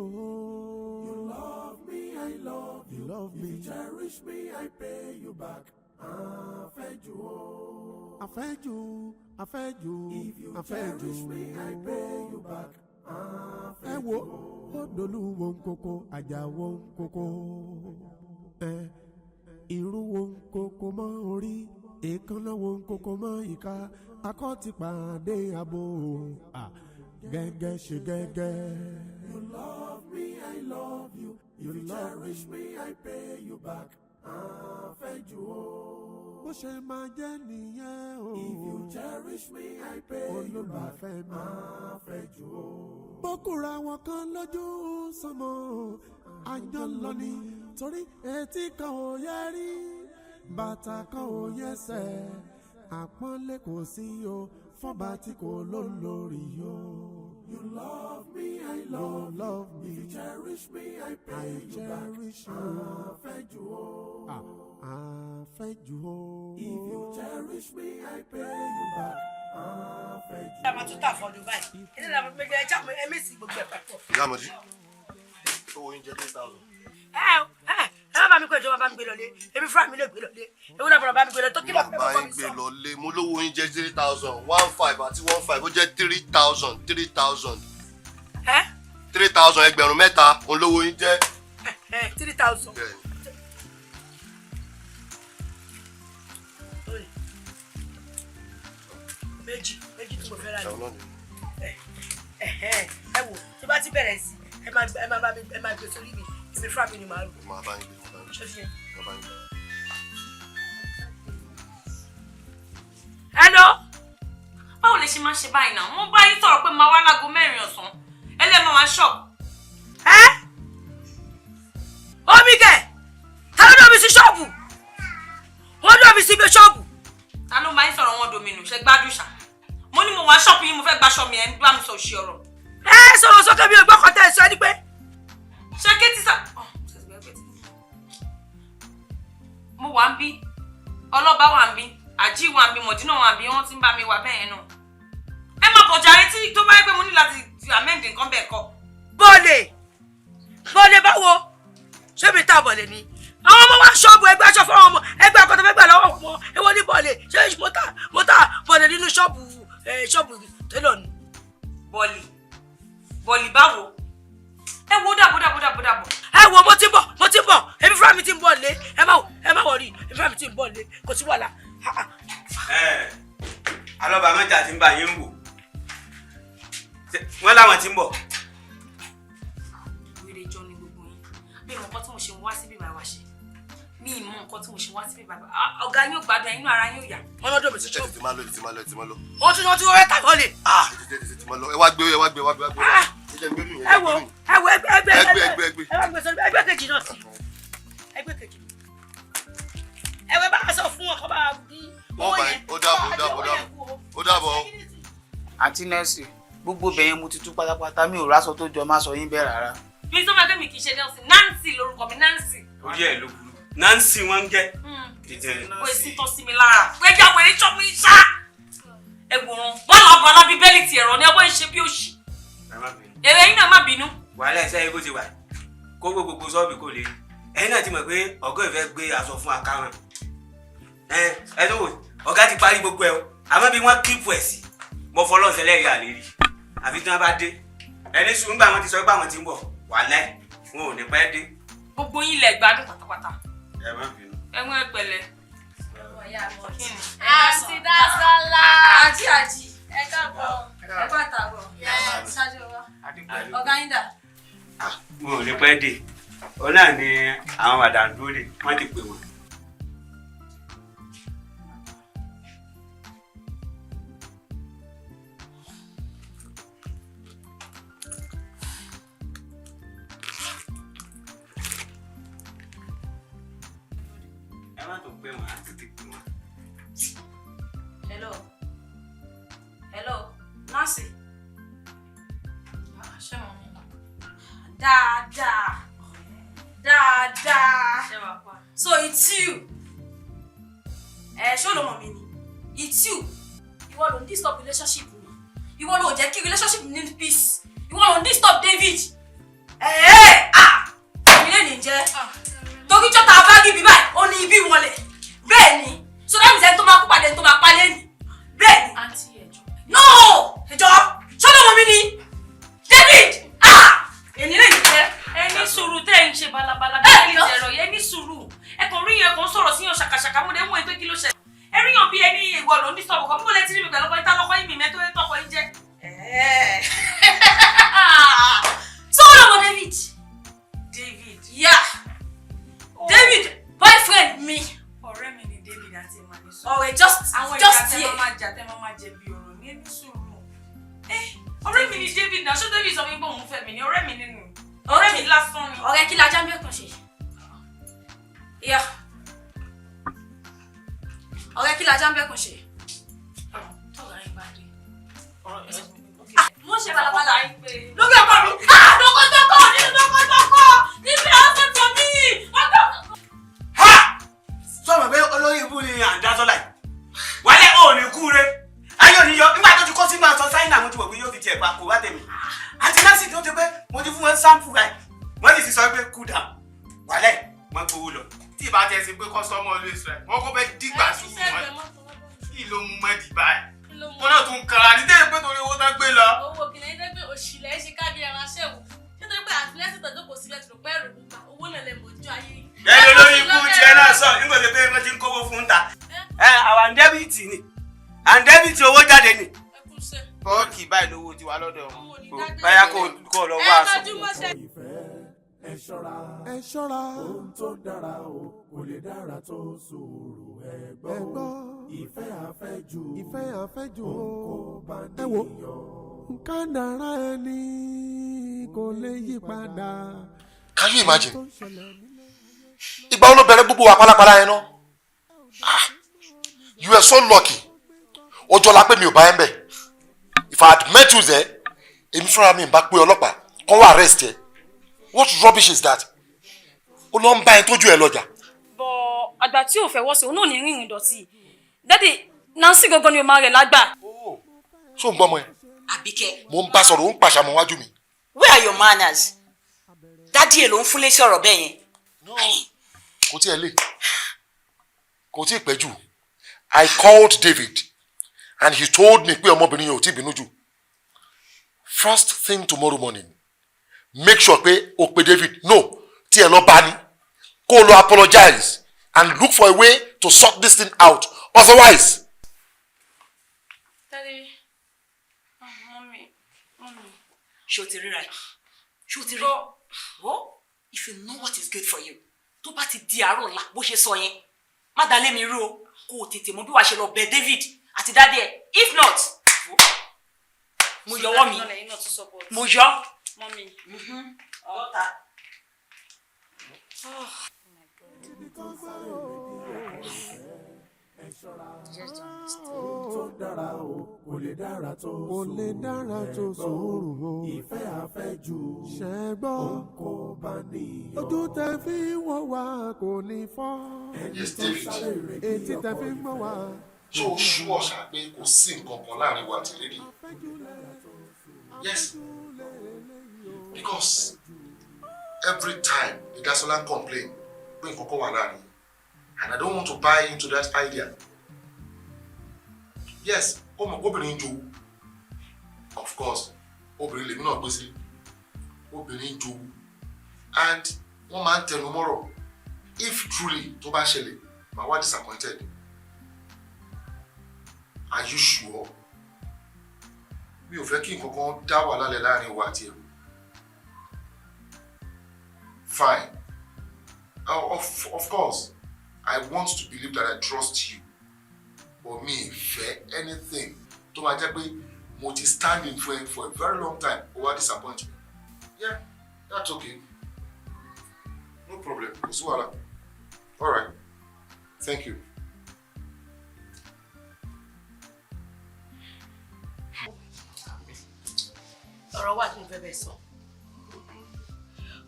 You love me, I love you.
You love me.
If you cherish me, I pay you back. Àfẹ́jù o.
Àfẹ́jù, àfẹ́jù,
If you
àfẹ́jù.
cherish me, I pay you back.
Ẹ wo ó dolúwo nkoko àjàwó nkoko ẹ irú wo nkoko mọ́ orí, èékánná wo nkoko mọ́ ìka, akọ́ ti pàdé abo à gẹ́gẹ́ ṣe gẹ́gẹ́.
You love me, I love you. If you cherish me, I pay you back. Àfẹ́jù o.
Bó ṣe máa jẹ́ nìyẹn o.
If you cherish me, I pay you back.
Olólùfẹ́ mi.
Àfẹ́jù o.
Bókùnra wọn kan lójú sọmọ àjọ lọ ni, torí etí kan ò yẹ rí, bàtà kan ò yẹsẹ̀, àpọ́nlé kò sí o fọ́ba tí kò lólórí o.
You love me, I love
You love me.
If you cherish me, I pay
I
you back.
cherish you.
Àfẹ́jù o.
Àfẹ́jù o.
If you cherish me, I pay you back. Àfẹ́jù.
Ẹ máa tún tà fọdún báyìí, ilé ìlànà méjì ẹ jáàmù ẹ mèsì gbogbo ẹ papọ̀.
Ìyá Mọ̀dí, owó oúnjẹ 3,000.
Ẹ ẹ ẹ má bá mi kó ìjọba bá mi gbé lọlé, èmi fúnra mi lè gbé lọlé, ewu náà fúnra bá mi gbé lọlé tó kí lọ fẹ́
Bá
kọ́kọ́
yín
mi
gbé
sọ.
lọ lé, mo lówó oúnjẹ 3,000, 1,500 àti 1,500, ó jẹ́ 3,000, 3,000.
Ẹ
3,000, 3,000, òun lówó oúnjẹ.
Ẹ 3,000.
Bẹ́ẹ̀ni.
Méjì méjì tí mo fẹ́ rà ní.
Ẹ̀wọ̀n náà ni.
Ẹ ẹ wò, tó bá ti bẹ̀rẹ̀ sí ẹ máa ẹ máa bá mi, ẹ máa gbé sórí mi, èmi fúnra mi ni màá rò.
Mo máa bá yín gbé, mo máa bá yín
Ṣé
gbé.
ti yẹn?
Mo máa bá yín gbé.
Hello.
Báwo lè ṣe máa ṣe báyìí náà? Mo bá yín sọ̀rọ̀ pé màá wá láago 4 ọ̀sán, ẹlẹ́mọ̀ wá ṣọ́ọ̀bù.
Ẹ omi kẹ, ta ló dọ̀ mi sí ṣọ́ọ̀bù? Wọ́n dọ̀ mi sí ibi ṣọ́ọ̀bù.
Ta ló ń bá yín sọ̀rọ̀ wọn domino ṣe gbádùn ṣá? Mo ní mo wá ṣọ́ọ̀bù yín, mo fẹ́ gbaṣọ mi, ẹ̀ ń bá mi sọ òṣì ọ̀rọ̀.
Ẹ sọ̀rọ̀ sókè, mi ò gbọ́ kọ́tẹ́ ẹ̀ sọ ẹni pé.
Ṣé kétí sà? Mo wà ń bí, ọlọ́ba wà ń bí, àjí wà ń bí, mọ̀dínà wà ń bí, wọ́n ti ń bá mi wà bẹ́ẹ̀ náà. Ẹ má bọ̀ jàre, tí tó bá yẹ pé mo ní láti amend nǹkan bẹ́ẹ̀ kọ́.
Bọ́ọ̀lì bọ́ọ̀lì báwo? Ṣé mi ta bọ̀lì ni? Àwọn ọmọ wa ṣọ́ọ̀bù, ẹgbẹ́ aṣọ fún àwọn ọmọ ẹgbẹ́ akọ́tọ̀ fẹ́ gbà lọ́wọ́ ọmọ èwo ní bọ́ọ̀lì? Ṣé mo ta mo ta bọ̀lì nínú ṣọ́ọ̀bù ṣọ́ọ̀bù tẹ́lọ̀ ni.
Bọ́ọ̀lì bọ́ọ̀lì báwo? Ẹ wo, dàbọ̀ dàbọ̀ dàbọ̀ dàbọ̀.
Ẹ wo, mo ti ń bọ̀, mo ti ń bọ̀, èmi fúnra mi ti ń bọ̀ lé, ẹ má wọrí, èmi fúnra mi ti ń bọ̀ lé, kò sí wàhálà.
Ẹ alọ́ba mẹ́ta ti ń bá yín wò, wọ́n láwọn ti ń bọ̀.
Wèrè jọ ni gbogbo yín. Mi mọ nǹkan tí mo ṣe wá síbí báyìí wá ṣe, mi mọ nǹkan tí mo ṣe wá síbí báyìí. Ọ̀gá yín ò gbádùn, inú ara yín ò yá.
Wọ́n lọ́dọ̀ mi sí
Ẹ tètè máa lọ, tètè máa lọ, tètè máa lọ.
Wọ́n tún wọ́n ta bọ́ọ̀lì.
Ah, tètè tètè máa lọ. Ẹ wá gbé, ẹ wá gbé, ẹ wá gbé, ẹ wá gbé. Ẹ jẹ́ n gbé nù yẹn,
Ẹ wo, ẹ wo, ẹgbẹ́ ẹgbẹ́
Ẹgbẹ́, ẹgbẹ́, ẹgbẹ́.
Ẹ wá gbé sórí ẹgbẹ́ kejì náà sí ẹgbẹ́ kejì. Ẹ wẹ bá a sọ fún ọkọ bá a dín
Wọ́n bá yín, ó dàbọ̀, ó dàbọ̀, ó dàbọ̀. Ó dàbọ̀.
Àǹtí nẹ́ẹ̀sì, gbogbo bẹ̀yẹn mo ti tú pátápátá, mi ò ráṣọ tó jọ má sọ yín bẹ́ẹ̀ rárá.
Mi sọ fún ẹgbẹ́ mi, kì í ṣe Nelson, Nancy lórúkọ mi, Nancy.
Orí ẹ̀ ló burú, Nancy wọ́n ń jẹ́ dídìrín.
Ó èsì tọ́ sí mi lára gbẹ́jà wẹ̀rẹ̀ ṣọ́ mi ṣá. Ẹ wòran bọ́ọ̀lù abọ́lá bíi bẹ́ẹ̀lì ti ẹ̀rọ ni ọwọ́ ìṣe bí òṣì.
Ẹ má bínú.
Èrè yín náà má bínú.
Wàhálà ẹsẹ yìí kò ti wà kó gbogbo ṣọ́ọ̀bù kò lè rí. Ẹ̀yin náà ti mọ̀ pé ọ̀gá ìfẹ́ gbé aṣọ fún akáràn. Ẹ ẹ tó wò, ọ̀gá ti parí gbogbo ẹ o, àmọ́ bí wọ́n kíìpù ẹ̀ sí, mo fọlọ́ ṣẹlẹ̀ rí àlè rí àfi tí wọ́n bá dé. Ẹni sùn nígbà wọn ti sọ pé àwọn ti ń bọ̀, wàhálà ẹ̀ wọn ò ní pẹ́ dé.
Gbogbo yín lẹ gbádùn pátápátá.
Ẹ má bínú.
Ẹ̀wọ̀n ẹ pẹ̀lẹ́.
Àǹtí Dásálà.
Àǹtí àjì.
Ẹ káàbọ̀. Ẹ bá tàbọ̀. Ṣáájú wa. Ọ̀gá yín dà?
Wọn ò ní pẹ́ dé, òun náà ni àwọn àdàndúró lè wọ́n ti pè wọ́n. Ẹ má tó pè wọ́n, á tètè pè wọ́n.
Dáadáa. Dáadáa. So it's you. Ẹ ṣó ló mọ̀ mi ni? It's you. Ìwọ ló ń disturb relationship mi. Ìwọ ló jẹ́ kí relationship mi ní peace. Ìwọ ló ń disturb David. Ẹ̀ẹ́ ah! Èmi lè ní jẹ́. Torí jọ́ta bá rí ibi báyìí, ó ní ibi wọlé. Bẹ́ẹ̀ ni. So that means ẹni tó máa kú pàdé ẹni tó máa pa lẹ́nu. Bẹ́ẹ̀ ni.
Àǹtí, ẹjọ́.
No! Ẹjọ́! Ṣó ló mọ̀ mi ni? David! Ah! Èmi lè ní jẹ́.
Ẹ ní sùúrù, tẹ́ ẹ ń ṣe balabala bí ẹni tẹ̀rọ yẹn. Ní sùúrù, ẹ kàn rí yẹn, kàn sọ̀rọ̀ síyàn ṣàkàṣàkà. Mo lè mú ẹ pé kí ló ṣẹlẹ̀? Ẹ rí yàn bí ẹni ìwọ ló ń ní sọ̀rọ̀ kan. Mo lè ti rí mi pẹ̀lú ọkọ yín, tá lọ́kọ yín mi mẹ́tọ́ tọkọ yín jẹ́.
So ló mọ̀ David?
David.
Yeah. David, boyfriend mi.
Ọ̀rẹ́ mi ni David àti Emmanuel.
Ọ̀rẹ́ just
àwọn
just
ìjà tẹ́
here.
máa máa jà, tẹ́ máa máa jẹ̀bi ọ̀rọ̀ ní, ẹni sùúrù. Ọ̀rẹ́ mi ni David náà. Ṣé David sọ fún mi pé òun fẹ́ mi ni? Ọ̀rẹ́ mi nínú, ọ̀rẹ́ mi lásán ni.
Ọ̀rẹ́ kí lajá ń bẹ̀ kàn ṣe? Yeah. Ọ̀rẹ́ kí lajá ń bẹ̀ kàn ṣe?
Tọ́gà yín bá dé.
Mo ṣe balabala lórí ọkọ mi. Ah! Dọ́kọ̀dọ́kọ̀ nínú dọ́kọ̀dọ́kọ̀ níbi àwọn tó mi.
Sọ̀rọ̀ pé olórí ibú ni àǹdásọ́lá yìí wálé ò ní kú re ayé ò ní yọ nígbà tó ti kó sínú aṣọ sáínà. Mo ti wọ̀ pé yóò fi tiẹ̀ pa kó wá tèmi àti nọ́ọ̀sì tó ti pé mo ti fún wọn sample báyìí, wọ́n sì ti sọ pé cool down, wálé wọ́n gbowó lọ.
Tí ìbá tẹ̀ sí pé customer always right, wọ́n kó fẹ́ dìgbà sùúrù wọn. Kí ló mú mọ́dì báyìí? Wọn náà tún kara ní tẹ́lẹ̀ pé torí owó tán gbé lọ.
Owó kìnìún ẹni pé òṣìlẹ̀ ṣe kábí ẹran aṣẹ́wó. Ṣé torí pé àtìlẹ́sìn tọ́jú kò sílẹ̀ tó pẹ́ rò nípa owó náà lè mọ̀jú ayé yìí?
Bẹ́ẹ̀ ni olórí ikú tiẹ̀ náà sọ nígbà tó pé wọ́n ti ń kówó fún ta. Ẹ àwọn àǹdẹ́bìtì ni, àǹdẹ́bìtì owó jáde ni.
Bọ́ọ̀kì báyìí lówó ti wà lọ́dọ̀ wọn.
Báyà kó lọ wá aṣọ.
Ẹ ṣọ́ra, ẹ ṣọ́ra, ohun tó dára o kò lè dára tó sùúrù. Ẹ gbọ́, ìfẹ́ àfẹ́jù,
ìfẹ́ àfẹ́jù o.
Kò bá
Ẹ wo
níyàn.
Nǹkan dára ẹni kò lè yí padà.
Can you imagine? Ìgbà wo ló bẹ̀rẹ̀ gbogbo wa pálapàla yẹn náà? Ah, you were so lucky. Ọjọ́ la pé mi ò bá ẹ ń bẹ̀. If I had met you there, èmi fúnra mi ń bá pé ọlọ́pàá kán wá arrest ẹ. What rubbish is that? Ó lọ ń bá ẹ tójú ẹ lọ́jà.
Bọ̀ àgbà tí ò fẹ́ wọ́ sí òun náà ní rìnrìn dọ̀tí. Daddy, Nancy gangan ni o máa rẹ̀ lágbà.
Ṣé o ń gbọ́ ọmọ ẹ?
Àbíkẹ́.
Mo ń bá sọ̀rọ̀, ó ń pàṣà mọ́ wájú mi.
Where are your manners? Daddy ẹ̀ ló ń fún létí ọ̀rọ̀ bẹ́ẹ̀ yẹn.
Kò tí ẹ lè. Kò tí ì pẹ́ jù. I called David and he told me pé ọmọbìnrin yẹn ò tí ì bínú jù. First thing tomorrow morning, make sure pé o pe David, no, tí ẹ lọ bá ní kó o lọ apologize and look for a way to sort this thing out, otherwise.
Daddy, oh, mommy, mommy.
Ṣé o ti ríra ẹ̀? Ṣé o ti rí? Well, if you know what is good for you, tó bá ti di àárọ̀ ọ̀la bó ṣe sọ yẹn, má dalé mi rú o, kó o tètè mọ bí wàá ṣe lọ bẹ David àti daddy ẹ̀. If not, mo yọwọ́ mi, mo yọ.
Mommy.
Daughter.
Oh.
Tó dára o kò lè dára tó.
Kò lè dára tó sùúrù o.
Ìfẹ́ àfẹ́jù
ṣẹ́gbọ́
kò bá níyàn.
Ojú tẹ fi ń wò wá kò ní fọ́.
Yes, David.
Etí tẹ fi ń gbọ́ wá.
Ṣé o ṣú ọ̀ṣà pé kò sí nǹkan kan láàrin wa àti lady? Yes, because every time the Dasola complain pé nǹkan kan wà láàrin, and I don't want to buy into that idea. Yes, ó mọ̀ pé obìnrin ń jowú. Of course, obìnrin lèmi náà gbé sí, obìnrin ń jowú and wọ́n máa ń tẹnu mọ́rọ̀. If truly tó bá ṣẹlẹ̀, màá wá disappointed. Are you sure? Mi ò fẹ́ kí nǹkan kan dá wàhálà lẹ̀ láàrin wa àti ẹ̀rù. Fine. Oh, of course, I want to believe that I trust you, but mi ì fẹ́ anything tó máa jẹ́ pé mo ti stand in for for a very long time, ó wá disappoint me. Yeah, that's okay, no problem, kò sí wàhálà. All right, thank you.
Ọ̀rọ̀ wà tí mo fẹ́ bẹ́ẹ̀ sọ.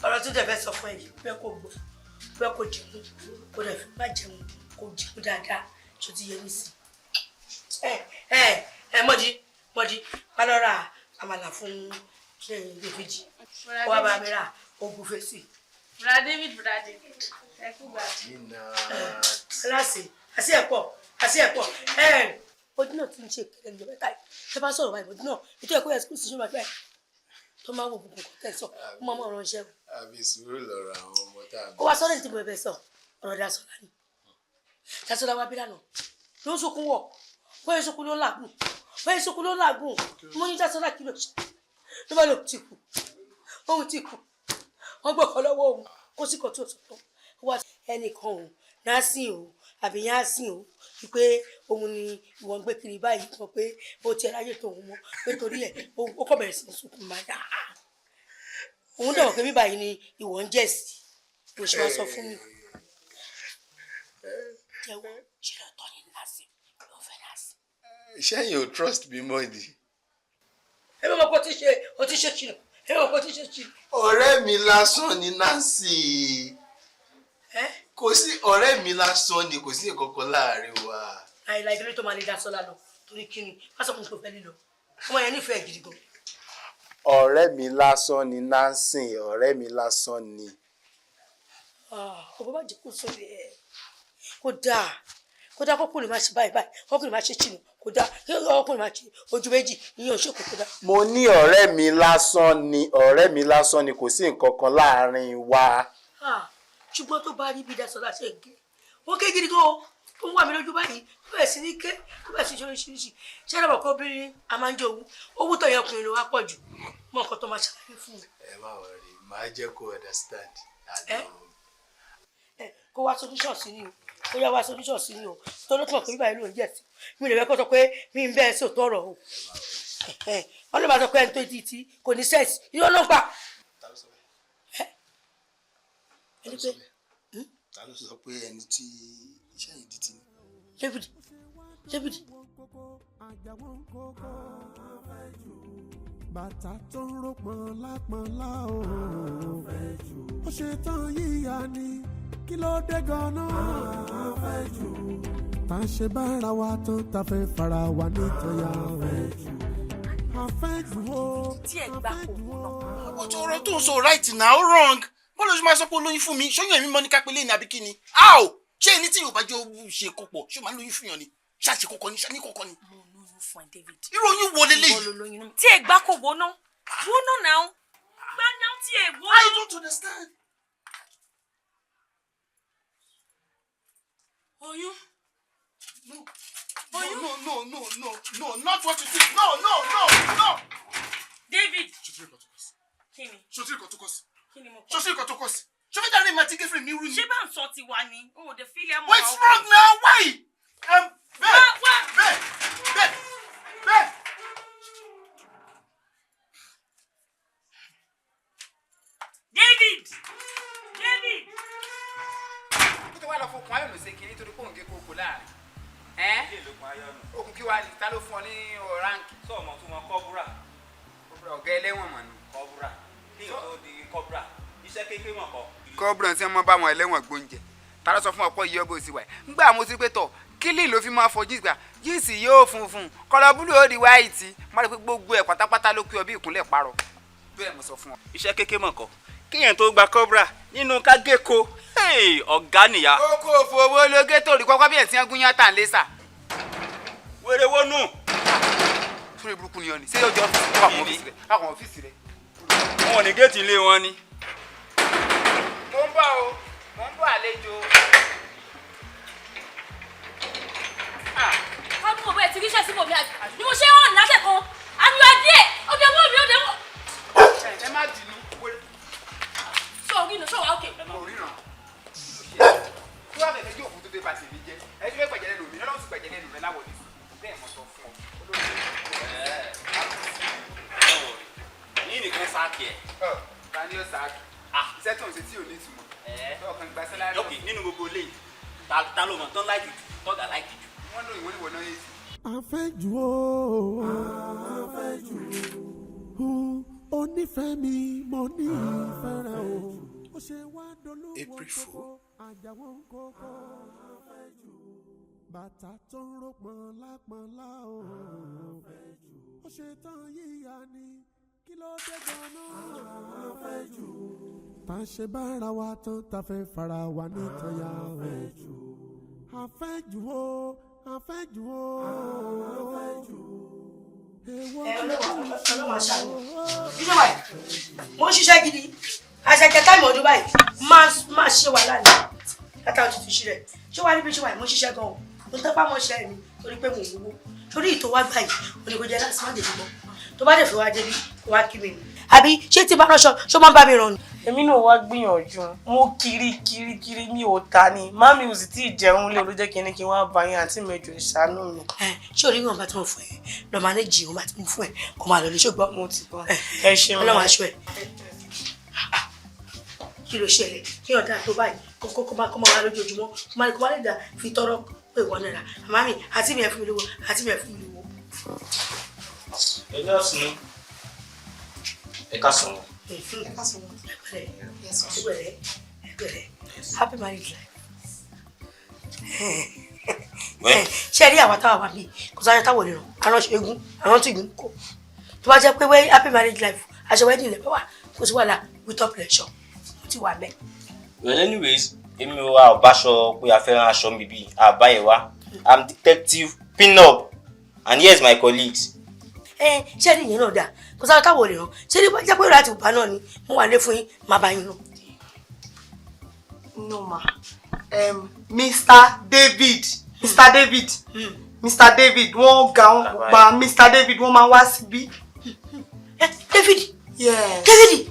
Ọ̀rọ̀ tó dẹ̀ fẹ́ sọ fún ẹ yìí, bẹ́ẹ̀ kò gbọ́, bẹ́ẹ̀ kò jẹun, kò dẹ̀ fẹ́ má jẹun, kò jẹun dáadáa, ṣó ti yẹ nísìn. Ẹ ẹ ẹ mọ́jí mọ́jí, má lọ ra àmàlà fún David, kó wá bá mi ra ògùnfẹ̀ sí.
Bùrà David, Bùrà David, ẹ kú gbà.
Aláṣẹ àṣẹ ẹ̀pọ̀ àṣẹ ẹ̀pọ̀ ẹ̀ ojú náà ti ń ṣe ìkẹlẹ̀ ní ọ̀bẹ táyì tẹ bá sọ̀rọ̀ báyìí, ojú náà ètò ẹ̀kọ́ yẹn sùkúl sí ṣọ́nà báyìí tó máa wò gbogbo nǹkan tẹ̀ sọ, ó máa mọ̀ ọ̀rọ̀ iṣẹ́ o.
Àbí sùúrù lọ̀rọ̀ àwọn ọmọ tá a
Ó wá sọ́dọ̀ tí mo bẹ̀ sọ ọ̀rọ̀ Dasọ́lá ni. Dasọ́lá wá bí lánàá ló ń sunkún wọ̀, bóyá sunkún ló ń làágùn, bóyá sunkún ló ń làágùn. Mo ní Dasọ́lá kí ló ṣe, ló bá lò ti kù, òun ti kù, wọ́n gbọ́kọ̀ lọ́wọ́ òun, kó sì kọ́ tí ó sọ tán wá ẹnìkan òun násìn o àbí yásìn o, wípé òun ni ìwọ̀n gbé kiri báyìí kan pé ó ti ráyè tó òun mọ́, pé torí ẹ̀ ó kọ̀ bẹ̀rẹ̀ sí ní sunkún máa dà á. Òun dẹ̀ wọ̀ pé bí báyìí ni ìwọ̀n ń jẹ̀ sí, bó ṣe wá sọ fún mi. Jẹ́wọ́, ṣe lọ tọ́ ni násìn ló fẹ́ násìn.
Ṣẹ́yìn ò trust mi mọ́ ni.
Ẹ bá mọ̀ pé ó ti ṣe, ó ti ṣe ṣìnà, ẹ bá mọ̀ pé ó ti ṣe ṣìnà.
Ọ̀rẹ́ mi lásán ni Nancy. Kò sí, ọ̀rẹ́ mi lásán ni, kò sí nǹkan kan láàrin wa.
Àìláì kí ló tó máa lè Dasọ́lá lọ, torí kí ni má sọ fún mi pé ó fẹ́ lílọ, ọmọ yẹn nífẹ̀ẹ́ gidi gan.
Ọ̀rẹ́ mi lásán ni Nancy, ọ̀rẹ́ mi lásán ni.
Ọ̀bọ̀ bá jẹ́ kó sórí ẹ̀, kó dáa, kó dáa, kọ́kùnrin máa ṣe báyìí báyìí, kọ́kùnrin máa ṣe ṣìnà, kó dáa, kí ọkùnrin máa ṣe ojú méjì, ìyẹn ò ṣe kò dáa.
Mo ní ọ̀rẹ́ mi lásán ni, ọ̀rẹ́ mi lásán ni, kò sí nǹkan kan láàrin wa.
Ṣùgbọ́n tó bá rí bí Dasọ́lá ṣe ń ké, ó ké gidi gan o, tó ń wà mí lójú báyìí, tó bẹ̀rẹ̀ sí ní ké, tó bẹ̀rẹ̀ sí ní ṣe oríṣiríṣi. Ṣé ẹ̀rọ kọ́ obìnrin a máa ń jẹ owó, owó tó yẹ ọkùnrin ló wá pọ̀ jù, mọ nǹkan tó máa ṣàlàyé fún un.
Ẹ má worry, màá jẹ́ kó understand.
Ẹ kó wá solution sí ni o, kó yá wá solution sí ni o, tó ló tún ọ̀pẹ bíbáyìí ló ń jẹ̀ sí mi lè fẹ́ kó sọ pé mi ń bẹ́ẹ̀ sí òótọ́ ọ̀rọ̀ o. Wọ́n lè máa sọ pé ẹni tó di ti kò ní sẹ́ẹ̀sì, irọ́ ló ń pa. Ẹni pé
Ta ló sọ pé ẹni tí iṣẹ́ yìí di ti ni?
David, David.
Bàtà tó ń ró pọnlápọnlá o, ó ṣe tán yíya ni, kí ló dé gan-an? Tá a ṣe bára wa tán, tá a fẹ́ fara wa nítọ́yà o. Àfẹ́jù o.
Tí ẹ gbà kò wọ́n náà.
Ó tó ọ̀rọ̀ tó ń sọ right now, wrong. Bọ́lá oṣù máa sọ pé olóyún fún mi, ṣóyún ẹ̀mí mọ́ ní kápẹ́lẹ́ ní àbí kí ni? How? Ṣé ẹni tí yóò bá jẹ́ owó ṣe kópọ̀, ṣé o máa ń lóyún fún yàn ni? Ṣáàṣì kókọ ni, ṣáà ní kókọ ni.
Mo lóyún fún ẹ, David.
Irú oyún wo leléyìí?
Ìwọ ló lóyún náà. Tí ẹ gbà kò wọ́n náà, wọ́n náà náà. Gbà náà tí ẹ wọ́n.
I don't understand.
Oyún.
No. Oyún. No, no, no, no, no, not what you think. No, no, no, no.
David.
Ṣòtúrì kan tó kọ sí.
Kí ni?
Ṣòtúrì kan tó kọ sí.
Kí ni mo kọ?
Ṣòtúrì kan tó kọ sí. Ṣé fẹ́ jáde mi àti girlfriend mi rú ni?
Ṣé bá ń sọ tiwa ni? O ò dé fílẹ̀ mọ́.
What's wrong now? Why? Babe, babe, babe, babe.
David! David!
Kó tó wá lọ fokùn ayọ̀nù ṣe kiri torí pé òun gé kókó láàrin. Okùn kí wàá ní ta ló fún ọ ní ránkì.
Sọ ọmọ tó mọ kọ́búrà.
Kọ́búrà ọ̀gá ẹlẹ́wọ̀n mọ̀ nù.
Kọ́búrà kí n tó di kọ́búrà iṣẹ́ kékeré mọ̀ kọ́.
Kọ́búrà tí wọ́n bá wọn ẹlẹ́wọ̀n gbóúnjẹ. Ta ló sọ fún ọ̀pọ̀ yìí ọbọ̀ òsì wáyé. Ngbà mo ti pé tọ̀ kílì ló fi máa fọ jíìsì gbà jíìsì yóò funfun kọlọ búlù ó di wáìtì má rí pé gbogbo ẹ̀ pátápátá ló kí ọ bí ìkúnlẹ̀ parọ́. Bẹ́ẹ̀ mo sọ fún ọ.
Iṣẹ́ kékeré mọ̀ kọ́ kéèyàn tó gba kọ́búrà nínú kágéko ọ̀gá nìyá.
Ó kó òfò owó lóge tó rí kọ́kọ́ bí ẹ̀ tí wọ́n gún yán tà ń lé sà.
Wèrè wo nù.
Sórí burúkú ni ọ ni ṣé yóò jọ ọ́fíìsì rẹ àwọn ọ́fíìsì rẹ.
Wọn ò ní géètì ilé wọn ni.
Mo ń bọ̀ o, mo ń bọ̀ àlejò.
Kábùkù bẹ́ẹ̀ ti ríṣẹ́ síbò mi àbí ni mo ṣe ń hàn látẹ̀kan àmì adé ọbẹ̀ mọ́ mi ò dé wọ̀.
Ẹ má dìnnú.
Sọ orí nù, sọ wà ókè.
Mo ríran. Tó bá fẹ̀fẹ̀ yóò fún tó fẹ́ bá tèmi jẹ́, ẹ ti fẹ́ gbẹ̀jẹ̀ lẹ́nu mi, lọ́lọ́run sì gbẹ̀jẹ̀ lẹ́nu rẹ láwọ̀ ní. Bẹ́ẹ̀ mo sọ fún ọ.
Ní nìkan sáàkì ẹ̀.
Ta ni ó sáàkì? Iṣẹ́ tó ń ṣe tí ò ní ìtumọ̀. Tọ́ọ̀kan gba sálárì.
Ok, nínú gbogbo ilé yìí, ta ló mọ̀ tán láìkì jù, tọ́gà láìkì jù?
Wọ́n lóyún wọ́n ní wọ́n náà yé sí.
Àfẹ́jù o. Àfẹ́jù. Onífẹ́ mi, mo ní ìfẹ́ rẹ o. Ó ṣe wá dolówó
April Fool.
Àjàwọ̀ kókó. Bàtà tó ń ró pọnlápọnlá o. Ó ṣe tán yíya ni, kí ló dé gan-an? Tá a ṣe bára wa tán, tá a fẹ́ fara wa nítanya o. Àfẹ́jù o, àfẹ́jù o.
Ẹ ọlọ́wọ́ aṣáájú bíṣẹ́ wáyé, mo ń ṣiṣẹ́ gidi àṣàkẹ́ táìmù ọdún báyìí máa ṣe wàhálà ní látàwọn tuntun ṣí rẹ̀. Ṣé wàá níbi ṣe wáyé, mo ń ṣiṣẹ́ gan-an, mo tẹ́pá mọ́ ṣẹ́ mi torí pé mo ń wowó torí ìtò wá gbà yìí. Oníkó jẹ́ láti má débi mọ́, tó bá dẹ̀ fi wá débi kó wá kí mi ni, àbí ṣé tí bá ránṣọ ṣó máa ń bá mi ràn ni?
Èmi náà wá gbìyànjú, mo kiri kiri kiri, mi ò ta ni mami ò sì tí ì jẹun lé olójẹ́ kí ni kí wọ́n bá yín àǹtí mi, ẹjọ́ ìṣàánú mi.
Ṣé orí ìwọ̀nba tí mo fún ẹ lọ máa ní jì, ìwọ̀nba tí mo fún ẹ kó máa lọ lè ṣùgbọ́n.
Mo ti gbọ́, ẹ ṣeun.
Ọlọ́run aṣọ ẹ, kí ló ṣẹlẹ̀? Kí ọ̀dà tó báyìí kó máa wá lójoojúmọ́, kó máa lè dà fi tọrọ pé ìwọ náírà màmá mi àti mi ẹ̀ fún mi lówó, àti mi ẹ̀ fún mi lówó.
Ẹ lọ́sùn, ẹ ká sùn.
Ẹgbẹ̀rẹ̀ ẹgbẹ̀rẹ̀ ẹgbẹ̀rẹ̀, happy married life. Ṣé rí àwa táwa wà mí, kò sáré táwọn ò lè ràn aránṣẹ́ eégún aránṣẹ́ ìgún kò tó bá jẹ́ pé wẹ́ happy marriage life, aṣọ wedding lẹ̀ bá wà, kò sí wàhálà, without pressure mo ti wà mẹ́.
Well, anyways, èmi ò wá ọ̀báṣọ pé a fẹ́ràn aṣọ mi bíi àbáyé wa. I'm Detective Pinup and here's my colleagues.
Ẹ ṣé rí ìyẹn náà dáa, kò sáré táwọn ò lè ràn. Ṣé ní jẹ́ pé láti bá náà ni mo wà lé fún yín, má bá yín ràn.
No ma, Mr. David, Mr. David, Mr. David, wọ́n ga, wọ́n pupa. Mr. David, wọ́n máa wá síbí.
David?
Yes.
David,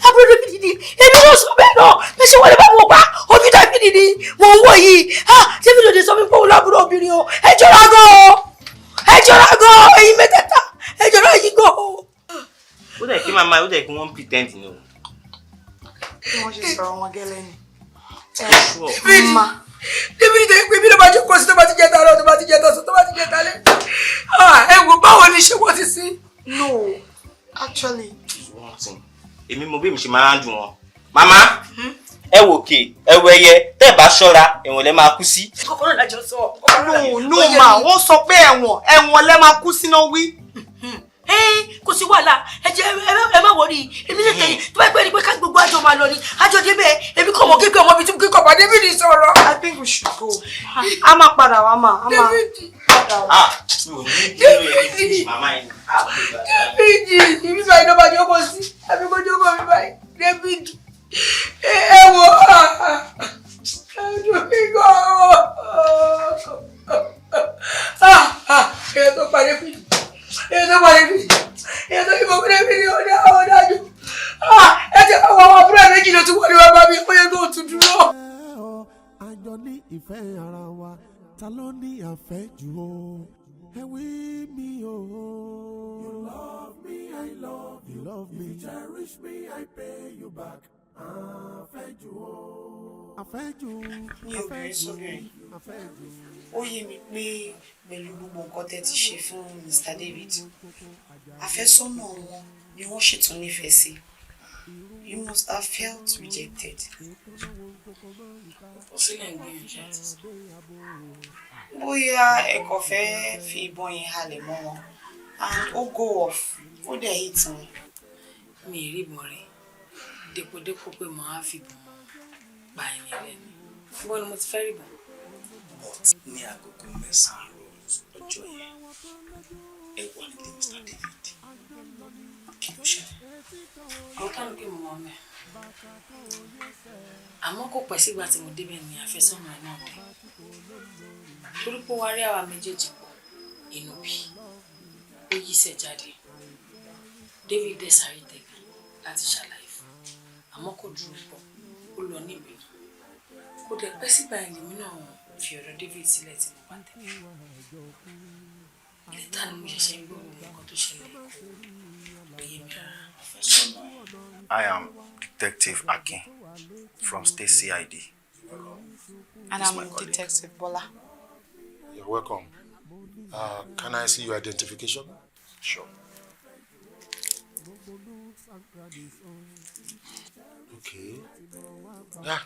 àbúrò David ni èmi náà sọ bẹ́ẹ̀ náà. Bí ṣe wọlé bá wọ pa ojú David ni mò ń wò yìí. Ah, David ò lè sọ fún mi pé òun lábúrò obìnrin o. Ẹ jọra gan o, ẹ jọra gan o, ẹ̀yin mẹ́tẹ̀ẹ̀ta ẹ jọra yìí gan o.
Ó dẹ̀ kí màmá, ó dẹ̀ kí wọ́n pretend ni o.
Bí wọ́n ṣe sọ̀rọ̀ wọn gẹ́lẹ́ ni.
David, David tẹ pé bí ló bá jókòó sí, tó bá ti jẹ tààrọ, tó bá ti jẹ tọ̀sán, tó bá ti jẹ talẹ́, ẹ wò báwo ni ṣé wọ́n ti sí.
No, actually.
One thing, èmi mo bí mi ṣe máa ń dùn wọn. Màmá, ẹ wò kè, ẹ wọ ẹyẹ, tẹ́ ẹ bá ṣọ́ra, ẹ̀wọ̀n lẹ máa kú sí.
Kọ́kọ́ náà lájọ sọ.
No, no ma, wọ́n sọ pé ẹ̀wọ̀n, ẹ̀wọ̀n lẹ máa kú síná wí.
Kò sí wàhálà, ẹ jẹ́ ẹ má wọrí, èmi lè tẹ̀yìn tó bá pẹ́ ni pé ká gbogbo àjọ máa lọ ni àjọ débẹ̀. Èmi kò mọ̀ kékeré ọmọ mi tí kíkọ̀ bá David sọ̀rọ̀.
I think we should go. A máa padà wá mà, a máa padà wá.
Ah, mi ò ní kí ló yẹ kí màmá yẹn. Ah,
David, ibi báyìí ló bá jókòó sí, àbí kó jókòó mi báyìí? David, ẹ wo ẹdùn mi gan-an. Èèyàn tó parí fi, èèyàn tó parí fi, èèyàn tó yìnbọn fún David, ó dá ó dájú. Ẹ ti àwọn ọmọ àbúrò méjì ló tún wọlé wá bá mi, ó yẹ kó tún dúró.
Àjọ ní ìfẹ́ ara wa, ta ló ní àfẹ́jù o? Ẹ wí mi o.
You love me, I love you.
Love me.
If you cherish me, I pay you back. Àfẹ́jù o.
Àfẹ́jù.
Mi ò bẹ̀rẹ̀ sóbìnrin.
Àfẹ́jù.
Ó yé mi pé pẹ̀lú gbogbo nǹkan tẹ́ ti ṣe fún Mr. David, àfẹ́sọ́nà wọn ni wọ́n sì tún nífẹ̀ẹ́ sí. You must have felt rejected.
Ó sílẹ̀ ń gbìyànjú àti sọ.
Bóyá ẹ kò fẹ́ fi ìbọn yẹn halẹ̀ mọ́ wọn and ó go off, ó dẹ̀ hit wọn.
Mi ì rí ìbọn rẹ̀ dépòdépò pé màá fi ìbọn pa ẹni ẹlẹ́ni. Bó ni mo ti fẹ́ rí ìbọn?
But ní agogo 9 àárọ̀ ọjọ́ yẹn, ẹ wà nílé Mr. David, kí ló ṣẹlẹ̀?
Òótọ́ ni pé mo wà mẹ́, àmọ́ kò pẹ́ sígbà tí mo débẹ̀ ní àfẹ́sọ́nà ẹ̀ náà dé, torí pé ó wá rí àwa méjèèjì pọ̀, inú bí ó yíṣẹ́ jáde. David dẹ̀ sáré tẹ̀lé láti ṣàlàyé fún un, àmọ́ kò dúró pọ̀, ó lọ níbí. Kò dẹ̀ pẹ́ sígbà yẹn lèmi náà fi ọ̀rọ̀ David sílẹ̀ tí mo bá tẹ̀lé. Later ni mo ṣẹ̀ṣẹ̀ ń gbọ́ gbogbo nǹkan tó ṣẹlẹ̀, kò yé mi rárá.
I am Detective Akin from State CID.
And
This is
I'm
my colleague.
Detective Bola.
You're welcome. Can I see your identification?
Sure.
Okay. Yeah.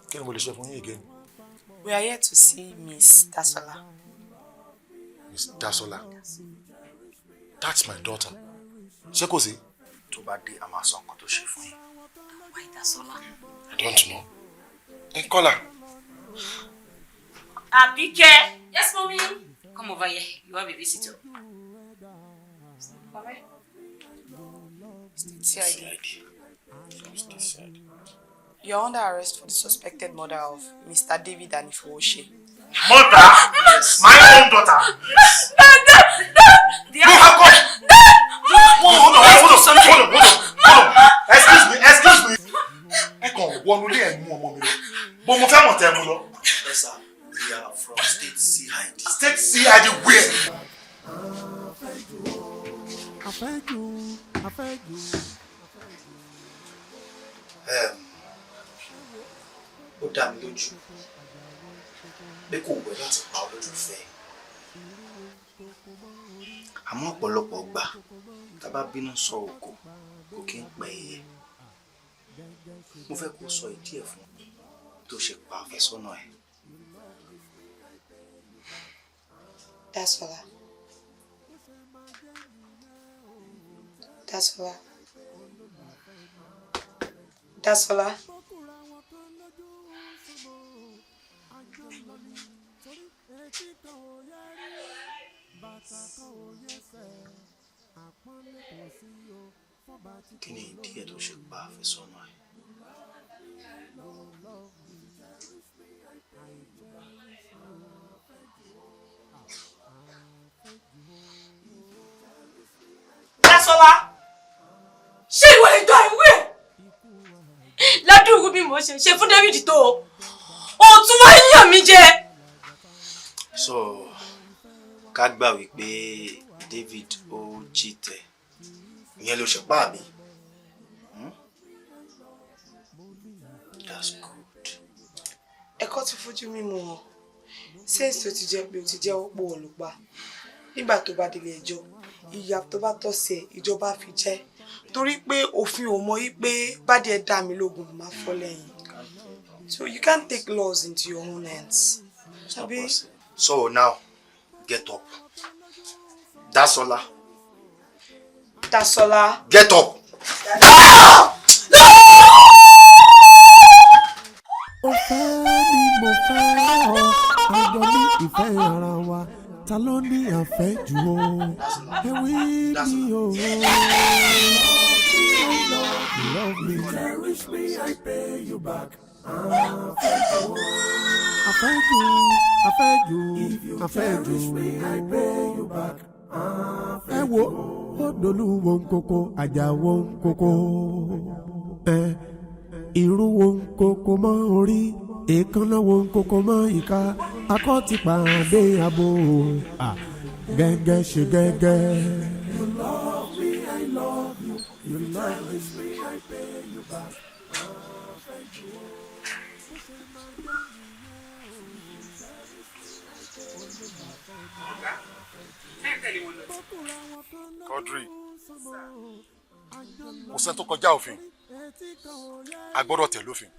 Kí ni mo lè ṣe fún yín again?
We are here to see Miss Dasola.
Miss Dasola. That's my daughter. Ṣé kò sí?
Tó bá dé, a máa sọ nǹkan tó ṣe fún yín.
Why Dasola?
I don't know. Nkola.
Abike. Yes, mommy. Come over here. You have a visitor.
State CID. You're under arrest for the suspected murder of Mr. David Anifowoshe.
Mother? Yes. My own daughter?
Yes.
No, how come? Hold on, hold on, hold on, hold on. Excuse me, excuse me. Ẹ kàn wọnú ilé ẹ̀ mú ọmọ mi lọ. Bó mo fẹ́ mọ̀ tẹ́ mú lọ.
Yes, sir. We are from State CID.
State CID where?
Àfẹ́jù, àfẹ́jù.
Ó dá mi lójú pé kò wẹ̀ láti pa olólùfẹ́, àmọ́ ọ̀pọ̀lọpọ̀ gbà tá a bá bínú sọ òkò, kò kí ń pẹ́ ẹyẹ. Mo fẹ́ kó sọ ìdí ẹ̀ fún tó ṣe pa àfẹ́sọ́nà ẹ̀.
Dasola. Dasola. Dasola.
Kí ni ìdí ẹ̀ tó ṣe pa àfẹ́sọ́nà ẹ̀?
Dasola, ṣé ìwọ ìjọ ìwé ládùúgbò bí mo ṣe ṣe fún David tó o tún wá yàn mí jẹ.
So ká gbà wípé David ó jí tẹ, ìyẹn ló ṣe pa àbí? That's good.
Ẹ̀kọ́ ti fojú mímu wọn sẹ́ǹsì tó ti jẹ́ pé o ti jẹ́wọ́ pé wọ́n ló pa. Nígbà tó bá délé ẹjọ́, ìyà tó bá tọ́ sí ẹ, ìjọba fi jẹ́, torí pé òfin ò mọ̀ yí pé bádìí ẹ dá mi lógun máa fọ́ lẹ́yìn. So you can't take laws into your own hands. Àbí?
So now get up. Dasola.
Dasola.
Get up.
Ó fẹ́ ni mo fẹ́ ọ, àjọ ní ìfẹ́ ara wa, ta ló ní àfẹ́jù o? Ẹ wí mi o. Love me,
cherish me, I pay you back. Àfẹ́jù,
àfẹ́jù, àfẹ́jù, àfẹ́jù.
Cherish me, I pay you back.
Ẹ wo ó dolú wo nkoko, àjà wo nkoko, ẹ irú wo nkoko mọ́ orí, èékánná wo nkoko mọ́ ìka, akọ́ ti pàdé abo, gẹ́gẹ́ ṣe gẹ́gẹ́.
You love me, I love you. You cherish me, I pay you back. Àfẹ́jù.
Quadri, kò sẹ́ni tó kọjá òfin, a gbọ́dọ̀ tẹ̀lé òfin.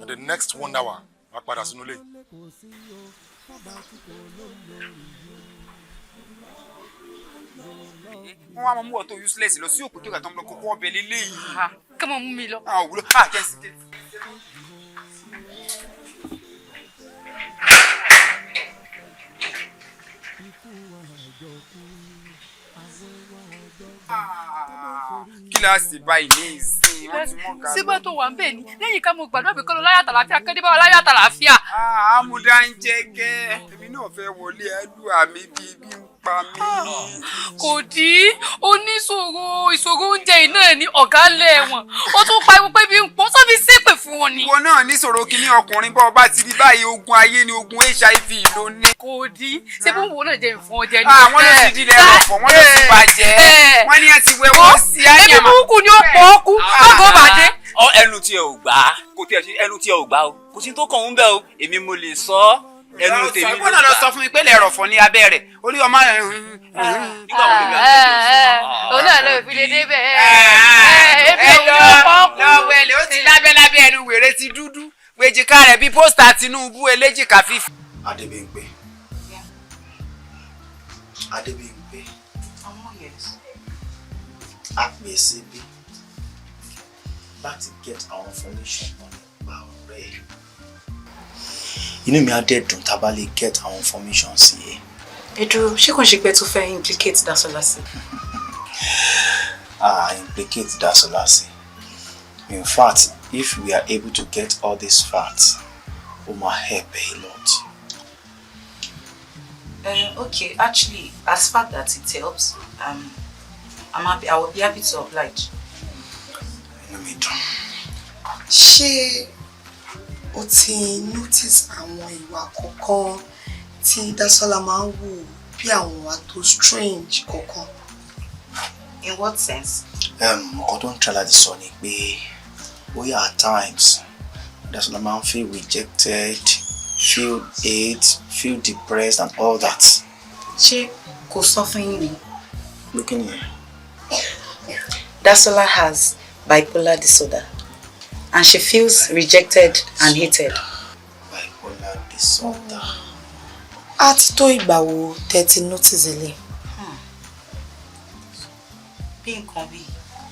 In the next 1 hour, wàá padà sínú ilé.
Wọ́n wá máa mú ọ̀tọ̀ useless lọ sí òkú tó gà tó ń lọ kókó ọbẹ̀ lélẹ́yìí.
Kí wọ́n mú mi lọ.
Àwọn òwúlò ah jẹ́sí. Kí la sì báyìí ní ìsìn wọ́n ti mọ̀ ká lọ.
Síbẹ̀ tó wà ń bẹ̀ ni lẹ́yìn ká mo gbàdúrà pé kọ́ lọ láyà tàlàáfíà kẹ́dé bá wa láyà tàlàáfíà.
Àmúdá ń jẹ́ kẹ́, èmi náà fẹ́ wọlé ẹlú àmì bíi bí ń pa mí.
Kò dí oníṣòro ìṣòro oúnjẹ iná ẹ̀ ní ọ̀gá lẹ́wọ̀n, ó tún pariwo pé bí ń pọ́n sọ́fi ṣépè fún wọn ni.
Ìwọ náà níṣòro kínní ọkùnrin bọ́ ọba ti rí báyìí, ogun ayé ni ogun HIV ló ní.
Kò dí ṣé bí wọn náà jẹ ìfún ọjẹ ní.
Àwọn ló ti dilẹ̀ ọ̀fọ̀, wọ́n ló ti bàjẹ́, wọ́n ní ẹ ti wẹ̀ wọ́n sí
Ebi
àyàmà.
burúkú ni ó pọ̀ ọ́ kú báwo bàjẹ́.
Ọ ẹnu tí ẹ ò gbà á, kò tí ẹ ṣe ẹnu tí ẹ ò gbà o, kò sí tó kàn ń bẹ o, èmi mo lè sọ ọ́.
Ẹnu tèmi ló náà lọ sọ fún mi pé lẹ́rọ̀fọ̀ ní abẹ́ rẹ̀ orí ọmọ rẹ̀.
Nígbà wo lèmi àti ẹjọ́ sùn?
Òun náà ló fi lè débẹ̀.
Ẹ lọ lọ́wọ́ ẹ lè ó ti lábẹ́ lábẹ́ ẹnu wèrè ti dúdú wèjìká rẹ̀ bíi pósítà Tinubu eléjìká fífi.
Adébímpé. Adébímpé. A pè síbí láti get àwọn information kan nípa ọ̀rẹ́ ẹ̀. Inú mi á dẹ̀ dùn tá a bá lè get àwọn information sí ẹ.
Ẹ dúró, ṣé kò ń ṣe pé tó fẹ́ implicate Dasola sí?
Ah, implicate Dasola sí. In fact, if we are able to get all these facts, ó máa help a lot.
Okay, actually, as far that it helps, I'm happy. I will be happy to oblige.
Inú mi dùn.
Ṣé o ti notice àwọn ìwà kọ̀ọ̀kan tí Dasola máa ń wù, bí àwọn ìwà tó strange kọ̀ọ̀kan?
In what sense?
Nǹkan tó ń try láti sọ ni pé bóyá at times Dasola máa ń feel rejected, feel hate, feel depressed and all that.
Ṣé kò sọ fún yín ni?
Looking here.
Dasola has bipolar disorder and she feels rejected and hated.
Bipolar disorder.
Á ti tó ìgbà wo tẹ́ ti notice eléyìí?
Bí nǹkan bíi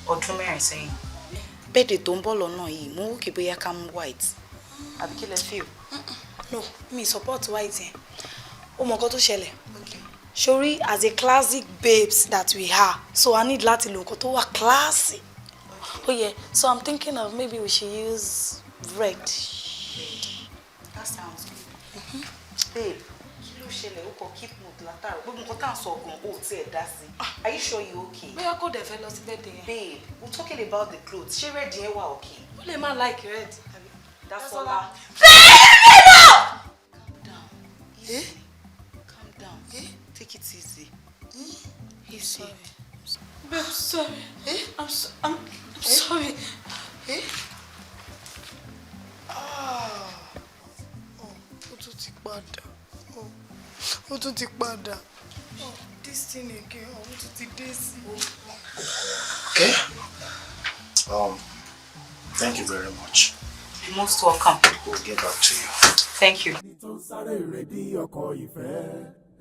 ọdún 4 sẹ́yìn. Birthday tó ń bọ̀ lọ́nà yìí, mo wò kí bóyá ká mú white. Àbí kí lẹ feel?
No, mi support white yẹn. Ó mọ nǹkan tó ṣẹlẹ̀. Sori, as a classic babes that we are, so I need láti lo nǹkan tó wà classy. Oh yeah, so I'm thinking of maybe we should use red.
That sounds good. Babe, kí ló ṣẹlẹ̀? Ó kọ keep mood látàrọ. Gbogbo nǹkan tá à ń sọ gan, ó tiẹ̀ dá sí. Are you sure you okay?
Bóyá kò dẹ̀ fẹ́ lọ sí birthday yẹn.
Babe, we're talking about the clothes. Ṣé red yẹn wà okay?
Ó lè má like red.
Dasola.
Eh?
Calm down. Take it easy. Easy.
Babe, sorry. I'm sorry.
Eh? Ah. Oh, ó tún ti padà. Oh, ó tún ti padà. Oh, this thing again. Oh, ó tún ti dé sí.
Okay. Thank you very much.
You're most welcome.
We'll get back to you.
Thank you.
Tó ń sáré ìrèdí ọkọ̀ ìfẹ́,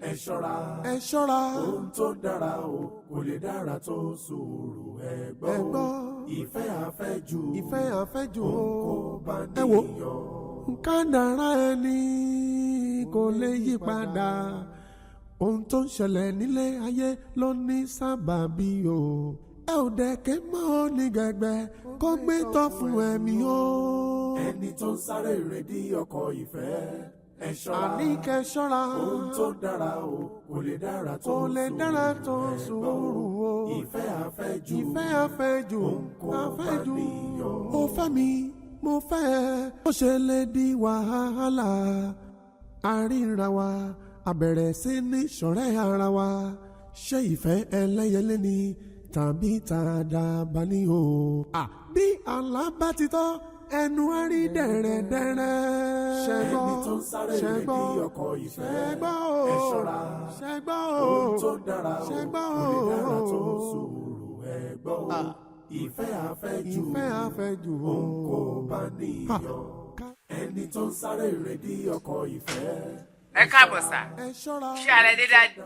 ẹ ṣọ́ra, ẹ ṣọ́ra. Ohun tó dára o kò lè dára tó sùúrù, ẹ gbọ́ o. Ìfẹ́ àfẹ́jù,
ìfẹ́ àfẹ́jù
òun kò bá
ẹ wo
níyàn.
Kádàrá ẹni kò lè yí padà. Ohun tó ń ṣẹlẹ̀ nílé ayé ló ní sábàbí o. Ẹ ò dẹ̀kẹ́ mọ́ ní gẹ̀gbẹ́ kó gbé tọ́ fún ẹ̀mí o.
Ẹni tó ń sáré ìrèdí ọkọ̀ ìfẹ́, ẹ ṣọ́ra,
àní kẹ́ ṣọ́ra.
Ohun tó dára o kò lè dára tó
kò lè dára tó sùúrù o.
Ìfẹ́ àfẹ́jù,
ìfẹ́ àfẹ́jù,
òun kò bá
àfẹ́jù.
níyàn.
Ó fẹ́ mi, mo fẹ́ ẹ, ó ṣe lè di wàhálà. Àríra wa, a bẹ̀rẹ̀ sí ní ṣọ̀rẹ́ ara wa. Ṣé ìfẹ́ ẹlẹ́yẹlé ni tàbí tàdàbà ni o? Bí àlá bá ti tọ́, ẹnu á rí dẹ̀rẹ̀dẹ̀rẹ̀. Ṣẹ́gbọ́,
Ẹni tó ń sáré ìrèdí
ṣẹ́gbọ́,
ọkọ̀ ìfẹ́,
ṣẹ́gbọ́ o,
ẹ ṣọ́ra.
Ṣẹ́gbọ́ o,
Ohun tó dára o
ṣẹ́gbọ́
kò lè dára tó
o.
sùúrù, ẹ gbọ́ o. Ìfẹ́ àfẹ́jù,
ìfẹ́ àfẹ́jù
òun kò bá níyàn. Ẹni tó ń sáré ìrèdí ọkọ̀ ìfẹ́.
Ẹ káàbọ̀ sà. Ṣé ààrẹ dé, daddy?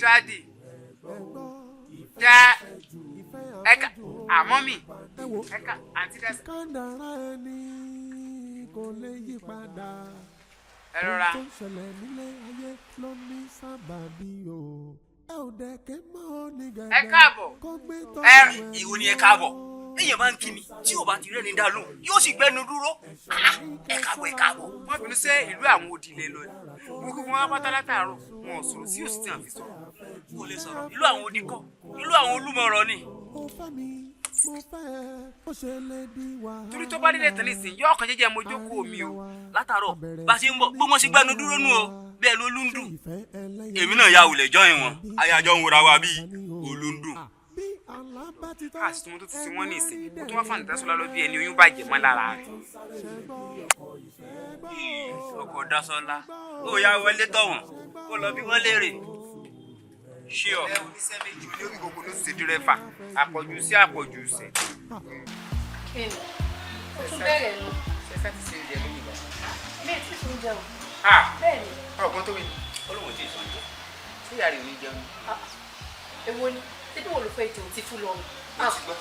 Daddy dá ẹ ká àmọ́ mi ẹ ká àǹtí dá.
Kádàrá ẹni kò lè yí padà.
Ẹ rọra.
Ohun tó ń ṣẹlẹ̀ nílé ayé ló ní sábàbí o. Ẹ ò dẹ̀kẹ́ mọ́ ní gẹ̀gẹ́.
Ẹ káàbọ̀.
Kó gbé tọ́
Ẹ
Ìwọ ni ẹ káàbọ̀. Èèyàn bá ń kí mi tí ò bá ti rẹ́ni dá lóhùn, yóò sì gbẹ́nu dúró. Ẹ káàbọ̀, ẹ káàbọ̀.
Wọ́n bínú sẹ́ ìlú àwọn odi lẹ lọ ni. Mo kí wọn pátá látàárọ̀, wọn ò sọ̀rọ̀ sí òsì tí wọn fi sọ̀rọ̀.
Kò lè sọ̀rọ̀. Ìlú àwọn odi kọ́, ìlú àwọn olúmọ̀rọ̀ ni.
Ó fẹ́ mi, mo fẹ́ ẹ, ó ṣe lè di wàhálà.
Torí tó bá délé tán nísìnyí, yóò kàn jẹ́jẹ́ mo jókòó mi o.
Látàárọ̀ bá ṣe ń bọ̀, gbogbo wọn ṣe gbẹ́nu dúró nù o, bẹ́ẹ̀ ló lúndùn. Èmi náà ya òlẹ̀ jọyìn wọn, ayájọ́ ń wora wa bíi olúndùn.
Bí àlá bá
A sì tún mọ tó tún sí wọ́n ní ìsìn. Ó tún wá fún Àǹtí Dásọ́lá lọ bí ẹni oyún bàjẹ́ mọ́ lára rẹ̀.
Ọkọ̀ Dásọ́lá ó yá wọlé tọ̀wọ̀n kó lọ bí wọ́n léèrè.
Ṣé ọ oníṣẹ́ méjì olórí gbogbo ló sì ṣe dírẹ́fà àpọ̀jù sí àpọ̀jù sẹ̀.
Kí ni? Ó tún bẹ̀rẹ̀ nu.
Ṣé ti ṣe oúnjẹ lóyún ìgbà?
Bẹ́ẹ̀ tí tún jẹun.
Ah!
Bẹ́ẹ̀ ni.
Ọ̀gbọ́n tó wí. Olóhùn tí ì sọ oúnjẹ. Ṣé ìyá rẹ̀ ò ní jẹun?
Èwo ni? Ṣé bí wọ́n ló fẹ́ jẹun tí fún lọ́rùn?
Mo ti gbọ́.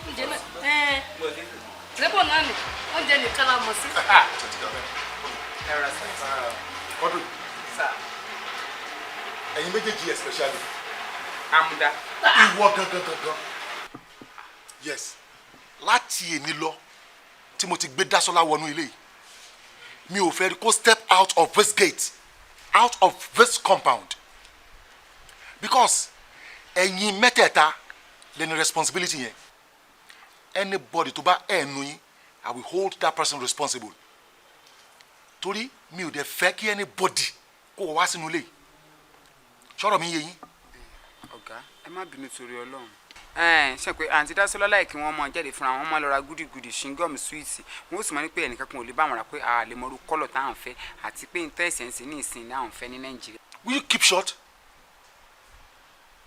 Oúnjẹ náà. Ẹ́ẹ̀.
Mo ti sè.
Lébò náà ni oúnjẹ nìkan la mọ̀ sí.
Ẹ rà sá.
Quadri.
Sá.
Ẹ̀yin méjèèjì especially.
Amúdá.
Ìwọ gangan gangan. Yes. Láti èní lọ tí mo ti gbé Dásọ́lá wọnú ilé yìí, mi ò fẹ́ rí kó step out of this gate, out of this compound. Because ẹ̀yin mẹ́tẹ̀ẹ̀ta lẹ́ni responsibility yẹn. Anybody tó bá ẹ̀nu yín, I will hold that person responsible. Torí mi ò dẹ̀ fẹ́ kí anybody kó wá sínú ilé yìí. Ṣọ́rọ̀ mi yé yín?
Ọ̀gá, ẹ má bínú torí Ọlọ́run. Ṣe pé Àǹtí Dásọ́lá láì kí wọ́n mọ jáde fúnra wọn, máa lọ ra gúdígudì, ṣingọ́ọ̀mù, súwìtì. Wọ́n ó sì máa ní pé ẹnìkan kan ò lè bá wọn rà, pé a lè mọrú colour táwọn fẹ́ àti pé nítorí ẹ̀sẹ̀ ń sìn ní ìsìn náà fẹ́ ní Nàìjíríà.
Will you keep short?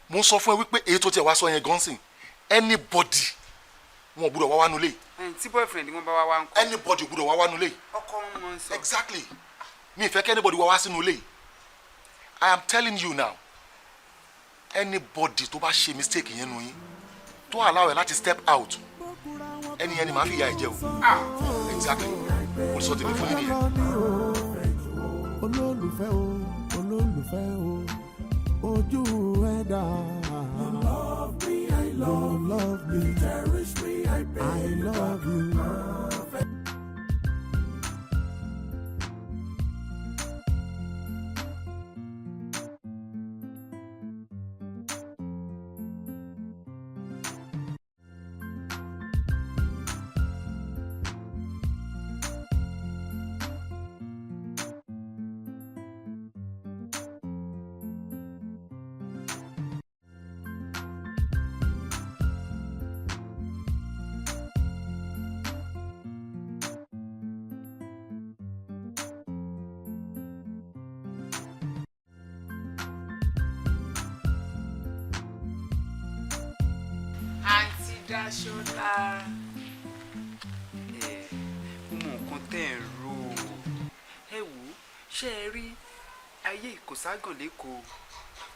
Mo ń sọ fún ẹ wípé èyí tó tiẹ̀ wá sọ yẹn gan sìn, anybody wọn ò gbúdọ̀ wá wá nulẹ̀.
Tí boyfriend wọn bá wá wá ń kọ́.
Anybody ò gbúdọ̀ wá wá nulẹ̀.
Ọkọ wọn mọ̀ ń sọ.
Exactly. Mi ì fẹ́ kí anybody wá wá sínú ilé. I am telling you now, anybody tó bá ṣe mistake yẹn nu yín tó allow ẹ láti step out, ẹni yẹn ni màá fi ìyà ẹ jẹ o. Ah, exactly, mo ti sọ tèmi fún yín nìyẹn.
Olólùfẹ́ o, olólùfẹ́ o, ojú ẹ dà. You love me, I love you, love me, you cherish me, I pay I love you.
Àǹtí Dáṣọ́lá, ẹ mo mọ nǹkan tẹ́ ẹ̀ ń rò ó. Ẹ wò ó, ṣé ẹ rí ayé ìkòságàn lẹ́kọ̀ọ́,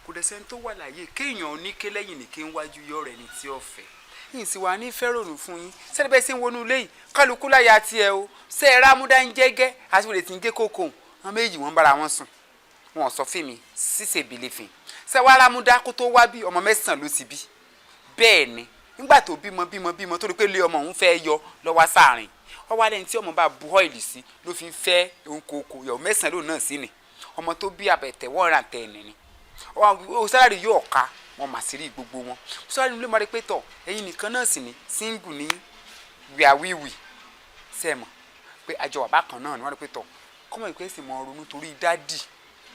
kò dẹ̀ sẹ́ni tó wà láàyè kéèyàn oníké lẹ́yìn ní kí ń wájú yọ rẹ̀ ní tí ó fẹ́ yìí sì wà ní fẹ́rònù fún yín. Sẹ́ni bẹ́ẹ̀ sì ń wọnú ilé yìí, kálukú láyà tiẹ̀ o. Ṣé ẹ rámúdá ń jẹ́gẹ́ àti wòlé tí ń gé kókó wọn méjì, wọ́n ń bára wọn sùn, wọn ò sọ fún mi ṣíṣe bìlẹ̀fìn. Ṣé wàá rámúdá kó tó wá bí ọmọ 9 ló ti bí? Bẹ́ẹ̀ ni, nígbà tó bímọ bímọ bímọ tó rí pé lé ọmọ òun fẹ́ yọ lọ́wọ́ sáàrin ọwọ́ alẹ́ ní tí ọmọ bá bu ọ́ìlì sí ló fi ń fẹ́ òun kòkò. Ìyàwó 9 lòun náà sí ni ọmọ tó bí abẹ̀tẹ̀ wọ́n rà tẹ̀ ẹ̀ ní ọ sálárì yóò ká wọn mà sí rí gbogbo wọn. Sálárì ló máa rí pé tọ̀ ẹ̀yin nìkan náà sì ní single ní wíwíwì sẹ́ẹ̀mọ̀ pé àjọ bàbá kan náà ni wọ́n rí pé tọ̀ kọ́mọ̀ ìpè sì mọ ronú torí daddy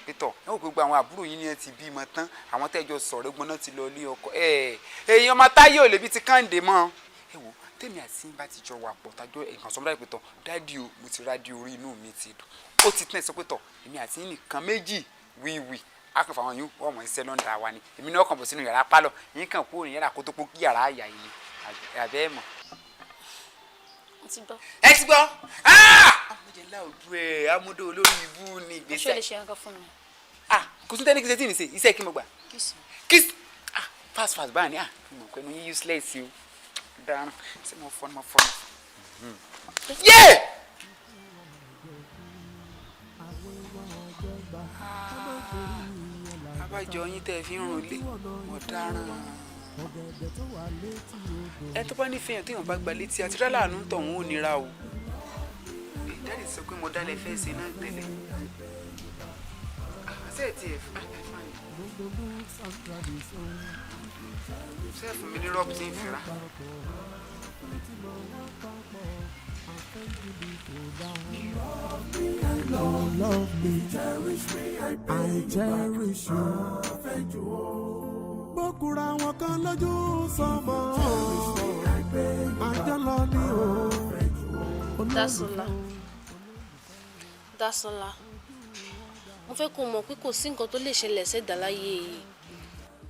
pé tọ̀ ẹ wò pé gbogbo àwọn àbúrò yín ni ẹ ti bímọ tán, àwọn tẹ́jọ sọ̀rọ̀ ẹgbọ́n náà ti lọ ilé ọkọ ẹ èèyàn ọmọ táyé ò lè bí ti kàǹdé mọ́. Ẹ wò, tèmi àti yín bá ti jọ wà pọ̀ tájọ́ nǹkan sọmọdé pé tọ̀ daddy o, mo ti rádìí orí inú mi ti dùn ó ti tẹ̀ sọ pé tọ̀ èmi àti yín nìkan méjì wíwì akànfà àwọn yìí wọ́n mọ̀ ń sẹ́ lọ́ńdà wa ni. Èmi náà kàn bọ̀ sínú yàrá pálọ̀ yín kàn kúrò ní yàrá kó tó pọ̀ kí yàrá àyà yìí ni àbẹ́ ẹ̀ mọ̀.
Mo ti gbọ́.
Ẹ ti gbọ́ amúdé láòdù ẹ̀ amúdé olórí ibú ni
Ṣé o
ìgbésẹ̀.
lè ṣe nǹkan fún mi?
Kò tún tẹ́lẹ̀ kí ṣe tí ì ní ṣe iṣẹ́ kí mo gbà.
Kiss.
Kiss, ah, fast fast báyìí ni. Ah, mo mọ̀ pé mo yín useless o, dáná ṣé mo fọ́ ni mo fọ́ ni. Yé! Abájọ yín tẹ́ ẹ fi ń rún ilé, mo dáràn. Ẹ tó bá nífẹ̀ẹ́ yàn téèyàn bá gba létí àti rálàánú tọ̀hún ò nira o. Daddy sọ pé mo dálẹ̀ fẹ́ ṣe náà tẹ́lẹ̀. Ṣé ẹ ti ẹ̀ ṣe fún mi ní rọ́ọ̀bù tí ń fira?
You love me, cherish me, I cherish you. Bókura wọn kan lójú sọmọ. Àjọ lọ ní o.
Dásọ́lá, Dásọ́lá, mo fẹ́ kó mọ̀ pé kò sí nǹkan tó lè ṣẹlẹ̀ sẹ́dá láyé yìí,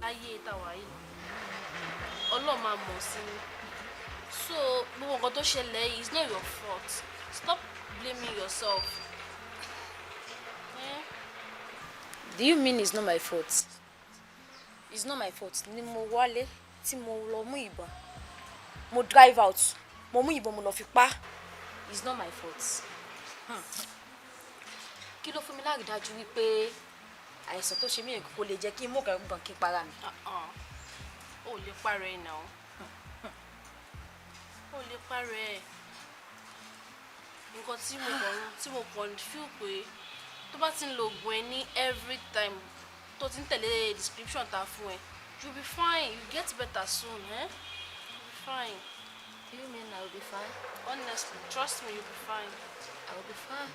láyé tàwa yìí. Ọlọ́run máa mọ̀ sí ni. So gbogbo nǹkan tó ṣẹlẹ̀ yìí is not your fault. Stop blaming yourself. Eh?
Do you mean it's not my fault? It's not my fault. Ni mo wálé tí mo lọ mú ìbọn. Mo drive out. Mo mú ìbọn, mo lọ fi pa. It's not my fault. Kí ló fún mi lárídájú wípé àìsàn tó ṣe mí kò lè jẹ́ kí n mú nǹkan kí n para mi?
O ò lè para ẹ̀ náà. O ò lè para ẹ̀. Nǹkan tí mo kàn feel pé tó bá ti ń lo oògùn ẹ ní every time, tó ti ń tẹ̀lé description ta fún ẹ, you be fine. You get better soon, eh? You be fine.
Do you mean I will be fine?
Honestly, trust me, you be fine.
I will be fine.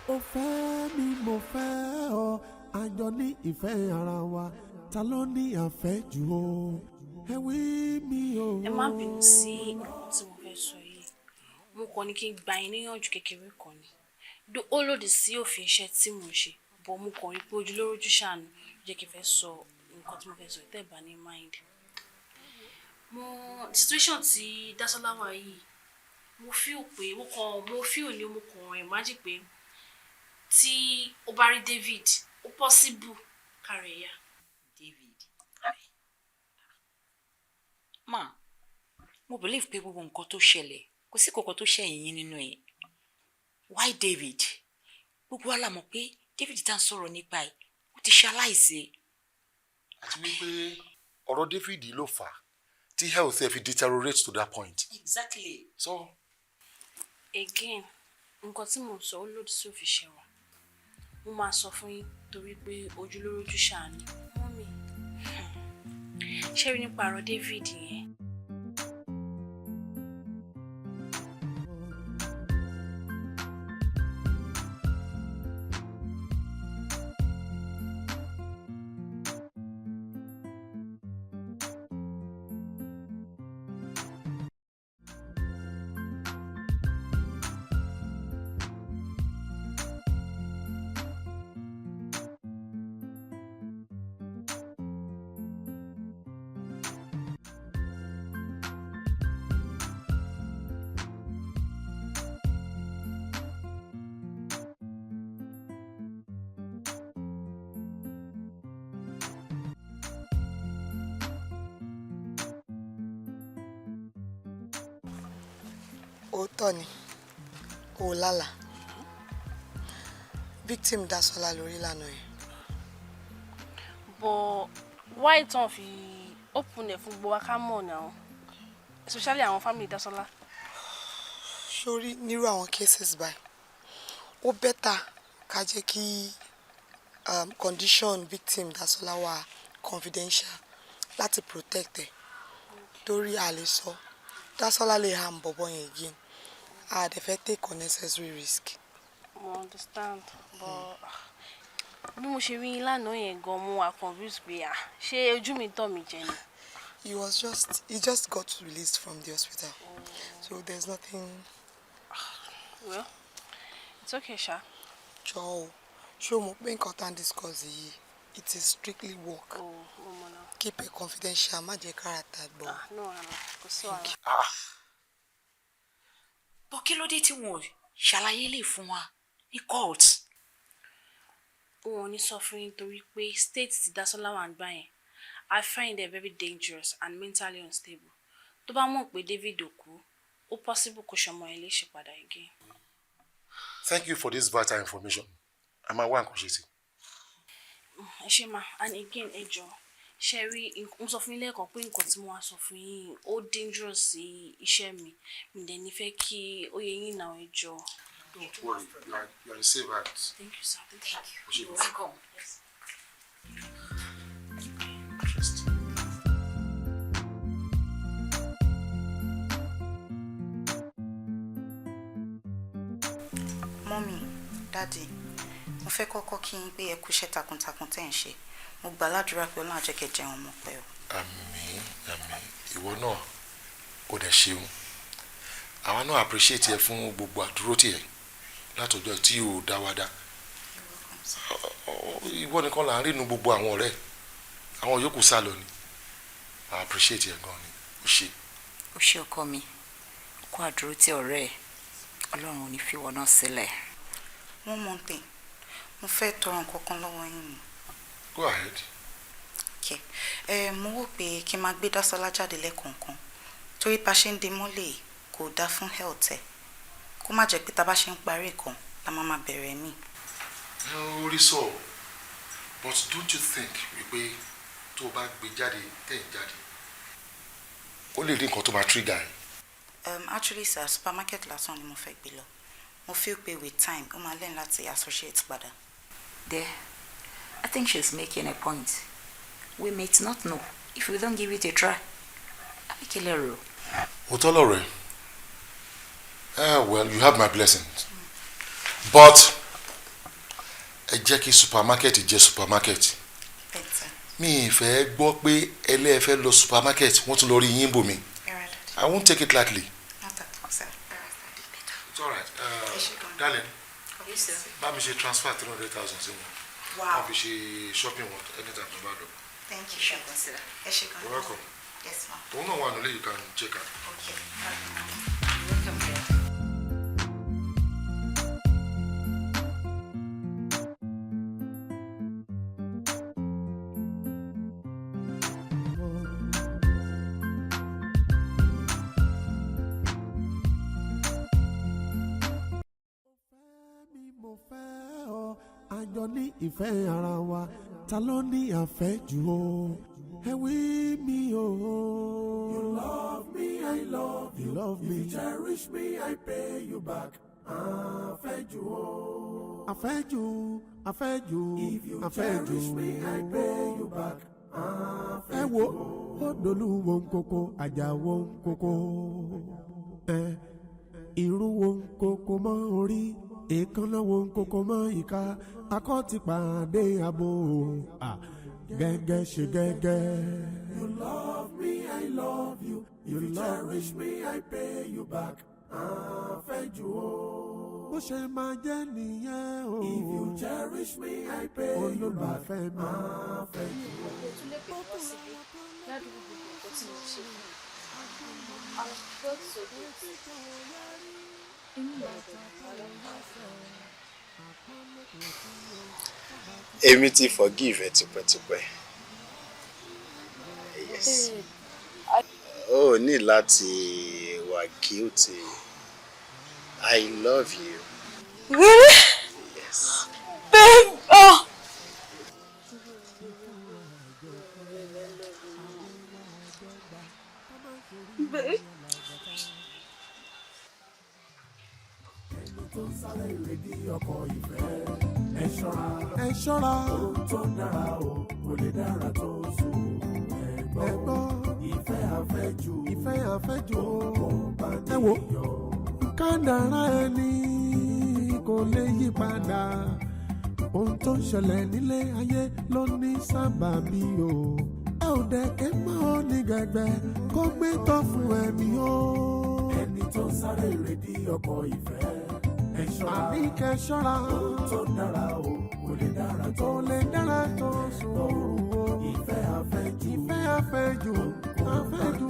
Ó fẹ́ mi, mo fẹ́ ọ, àjọ ní ìfẹ́ ara wa. Ta ló ní àfẹ́jù o? Ẹ wí mi o.
Ẹ má bínú sí nǹkan tí mo fẹ́ sọ yìí.
Mo kàn ní kí n gba yín níyànjú kékeré kan ni. Ó lòdì sí òfin iṣẹ́ tí mò ń ṣe, but mo kàn rí pé ojú ló rójú ṣàánú, ló jẹ́ kí n fẹ́ sọ nǹkan tí mo fẹ́ sọ, tẹ́ ẹ̀ bá ní mind. Mo situation tí Dásọ́lá wà yìí, mo feel pé mo kàn mo feel ni mo kàn imagine pé tí ó bá rí David, ó possible kára ẹ̀ yá.
David. Ma, mo believe pé gbogbo nǹkan tó ṣẹlẹ̀, kò sí kankan tó ṣẹ̀yìn yín nínú ẹ̀. Why David? Gbogbo wa la mọ̀ pé David tá à ń sọ̀rọ̀ nípa ẹ̀, ó ti ṣaláìsí.
Àti wípé ọ̀rọ̀ David ló fà á tí health ẹ fi deteriorate to that point.
Exactly.
So
Again, nǹkan tí mò ń sọ, ó lòdì sí òfin iṣẹ́ wa. Mo máa sọ fún yín torí pé ojú ló rójú ṣàánú. Mummy, ṣé rí nípa ọ̀rọ̀ David yẹn?
Òótọ́ ni, o ò lálàá. Victim Dasola lórí lánàá yẹn.
But why tán fi open ẹ̀ fún gbogbo wa ká mọ̀ náà, especially àwọn family Dasola?
Sórí nírú àwọn cases báyìí, ó better ká jẹ́ kí condition victim Dasola wà confidential láti protect ẹ̀, torí a lè sọ, Dasola lè harm bọ̀bọ̀ yẹn again. A dẹ̀ fẹ́ take unnecessary risk.
Mo understand, but bí mo ṣe rí yín lánàá yẹn gan, mo wà confused pé, ah, ṣé ojú mi tàn mí jẹ ni?
He just got released from the hospital, so there's nothing.
Well, it's okay ṣá.
Jọ̀ọ́ o, ṣé o mọ̀ pé nǹkan tá à ń discuss yìí, it is strictly work?
Oh, mo mọ̀ náà.
Keep it confidential, má jẹ́ kára ta gbọ́.
Ah, no wàhálà, kò sí wàhálà.
Bọ́ kí ló dé tí wọn ò ṣàlàyé lè fún wa ní court?
Wọn ò ní sọ fún yín torí pé state tí Dasola wà ń gbà yẹn, I find them very dangerous and mentally unstable. Tó bá mọ̀ pé David ò kú, ó possible kó ṣọmọ ẹ léṣe padà again.
Thank you for this vital information. A máa wá nǹkan ṣe sí.
Ẹ ṣe ma. And again, ẹ jọ̀ọ́, ṣe rí, mo sọ fún yín lẹ́ẹ̀kan pé nǹkan tí mo wá sọ fún yín, ó dangerous sí iṣẹ́ mi. Mi dẹ̀ ní fẹ́ kí ó yẹ yín náà, ẹ jọ̀ọ́.
Don't worry, you are in safe hands.
Thank you, sir. Thank you.
Ó ṣe.
You're welcome.
Yes.
Trust.
Mummy, Daddy, Mo fẹ́ kọ́kọ́ kí n pé ẹ kú iṣẹ́ takuntakun tẹ́ ń ṣe. Mo gbà ládùúrà pé Ọlọ́run á jẹ́ kẹ́ jẹun ọmọ pẹ́ o.
Àmín, àmín. Ìwọ náà, ó dẹ̀ ṣeun. Àwa náà appreciate ẹ fún gbogbo àdúró tiẹ̀ látọjọ́ tí o dá wa dá. Ìwọ nìkan là ń rí inú gbogbo àwọn ọ̀rẹ́, àwọn yòókù sá lọ ni. I appreciate ẹ gan ni, o ṣe.
Ó ṣe, ọkọ mi, kó àdúró tí ọ̀rẹ́ ẹ̀. Ọlọ́run ò ní fi wọ́n náà sílẹ̀. One more thing, mo fẹ́ tọrọ nǹkan kan lọ́wọ́ yín ni.
Go ahead.
Okay. Ẹ mo wò pé kí n máa gbé Dásọ́lá jáde lẹ́ẹ̀kọ̀ọ̀kan, torí bá ṣe ń de mọ́lẹ̀ kò dáa fún health ẹ̀, kó má jẹ́ pé tá a bá ṣe ń parí ìkan la máa máa bẹ̀rẹ̀ míì.
Ó rí sọ, but don't you think wípé tó o bá gbé jáde, tẹ̀ ń jáde, ó lè rí nǹkan tó máa trigger ẹ?
Actually sir, supermarket lásán ni mo fẹ́ gbé lọ. Mo feel pé with time, ó máa learn láti associate padà.
There, I think she's making a point. We may not know if we don't give it a try. Abikele ro.
Òótọ́ lọ̀rọ̀ ẹ̀. Ah, well, you have my blessings, but ẹ jẹ́ kí supermarket jẹ́ supermarket. Mi ì fẹ́ gbọ́ pé ẹlẹ́ẹ̀fẹ́ lọ supermarket, wọ́n tún lọ rí yín bò mí. I won't take it lightly.
Not at all, sir.
It's all right. Darling, bá mi ṣe transfer 300,000 sí wọn.
Wow.
Wọ́n fi ṣe shopping wọn anytime tó bá lọ.
Thank you, sir. Ẹ ṣé gan.
You're welcome.
Yes, ma'am.
Òun náà wà nílé, you can check her.
Okay.
Welcome.
Àjọ ní ìfẹ́ ara wa, ta ló ní àfẹ́jù o? Ẹ wí mi o.
You love me, I love you.
You love me.
If you cherish me, I pay you back. Àfẹ́jù o.
Àfẹ́jù, àfẹ́jù,
If you
àfẹ́jù.
cherish me, I pay you back.
Ẹ wo, ó dolúwo nkoko, àjàwó nkoko, ẹ irú wo nkoko mọ́ orí, èékánná wo nkoko mọ́ ìka, akọ́ ti pàdé abo, gẹ́gẹ́ ṣe gẹ́gẹ́.
You love me, I love you. If you cherish me, I pay you back. Àfẹ́jù o.
Bó ṣe máa jẹ́ nìyẹn o.
If you cherish me, I pay you back.
Olólùfẹ́ mi.
Àfẹ́jù o.
Mo tún lè pè wá síbí ládùúgbò gbogbo nǹkan tí mo ṣe fún mi. I felt so guilty. Inú mi ò dùn rárá.
Èmi ti forgive ẹ tipẹ́tipẹ́. Yes. O ní láti wà guilty. I love you.
Really?
Yes.
Babe! Oh! Babe.
Tó ń sáré ìrèdí ọkọ̀ ìfẹ́. Ẹ ṣọ́ra.
Ẹ ṣọ́ra.
Ohun tó dára o kò lè dára tó sùn. Ẹ gbọ́. Ìfẹ́ àfẹ́jù.
Ìfẹ́ àfẹ́jù o.
Kò bá
Ẹ wo,
níyọ̀.
kádàrá ẹni kò lè yí padà. Ohun tó ń ṣẹlẹ̀ nílé ayé ló ní sábàbí o. Ẹ ò dẹ̀kẹ́ mọ́ ọ ní gẹ̀gbẹ́ kó gbé tọ́ fún ẹ̀mí o.
Ẹni tó ń sáré ìrèdí ọkọ̀ ìfẹ́. Ẹ ṣọ́ra.
Àní kẹ́ ṣọ́ra.
Ohun tó dára o kò lè dára tó
Kò lè dára tó sùúrù o.
Ìfẹ́ àfẹ́jù.
Ìfẹ́ àfẹ́jù, àfẹ́jù.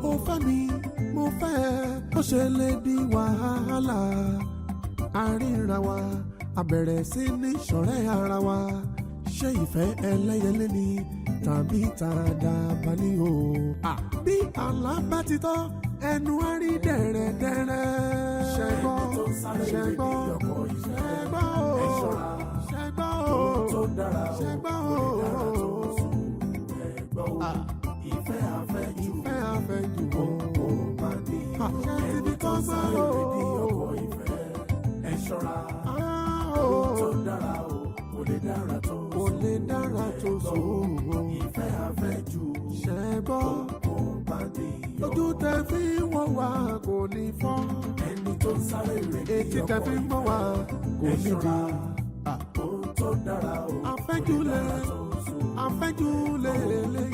Ó fẹ́ mi, mo fẹ́ ẹ, ó ṣe lè di wàhálà. Àríra wa, a bẹ̀rẹ̀ sí ní ṣọ̀rẹ́ ara wa. Ṣé ìfẹ́ ẹlẹ́yẹlé ni tàbí tàdàbà ni o? Bí àlá bá ti tọ́, ẹnu á rí dẹ̀rẹ̀dẹ̀rẹ̀. Ṣẹ́gbọ́, ṣẹ́gbọ́, ṣẹ́gbọ́ o, ṣẹ́gbọ́ o, ṣẹ́gbọ́ o.
Ìfẹ́ àfẹ́jù.
Ìfẹ́ àfẹ́jù o.
Kò bá níyọ̀.
Ṣé ti
Ẹni
fi
tó
kọ́
ń sáré
sọ́rọ̀
ìrèdí
o?
ọkọ̀ ìfẹ́. Ẹ ṣọ́ra. Ohun tó dára o kò lè dára tó
Kò lè dára tó sùúrù o.
Ìfẹ́ àfẹ́jù.
Ṣẹ́gbọ́,
Kò bá níyọ̀.
ojú tẹ fi ń wò wá kò ní fọ́.
Ẹni tó ń sáré ìrèdí
Etí tẹ
ọkọ̀
fi ń gbọ́ wá kò
Ẹ
ní di.
ṣọ́ra.
Àfẹ́jù lè, àfẹ́jù lè lè.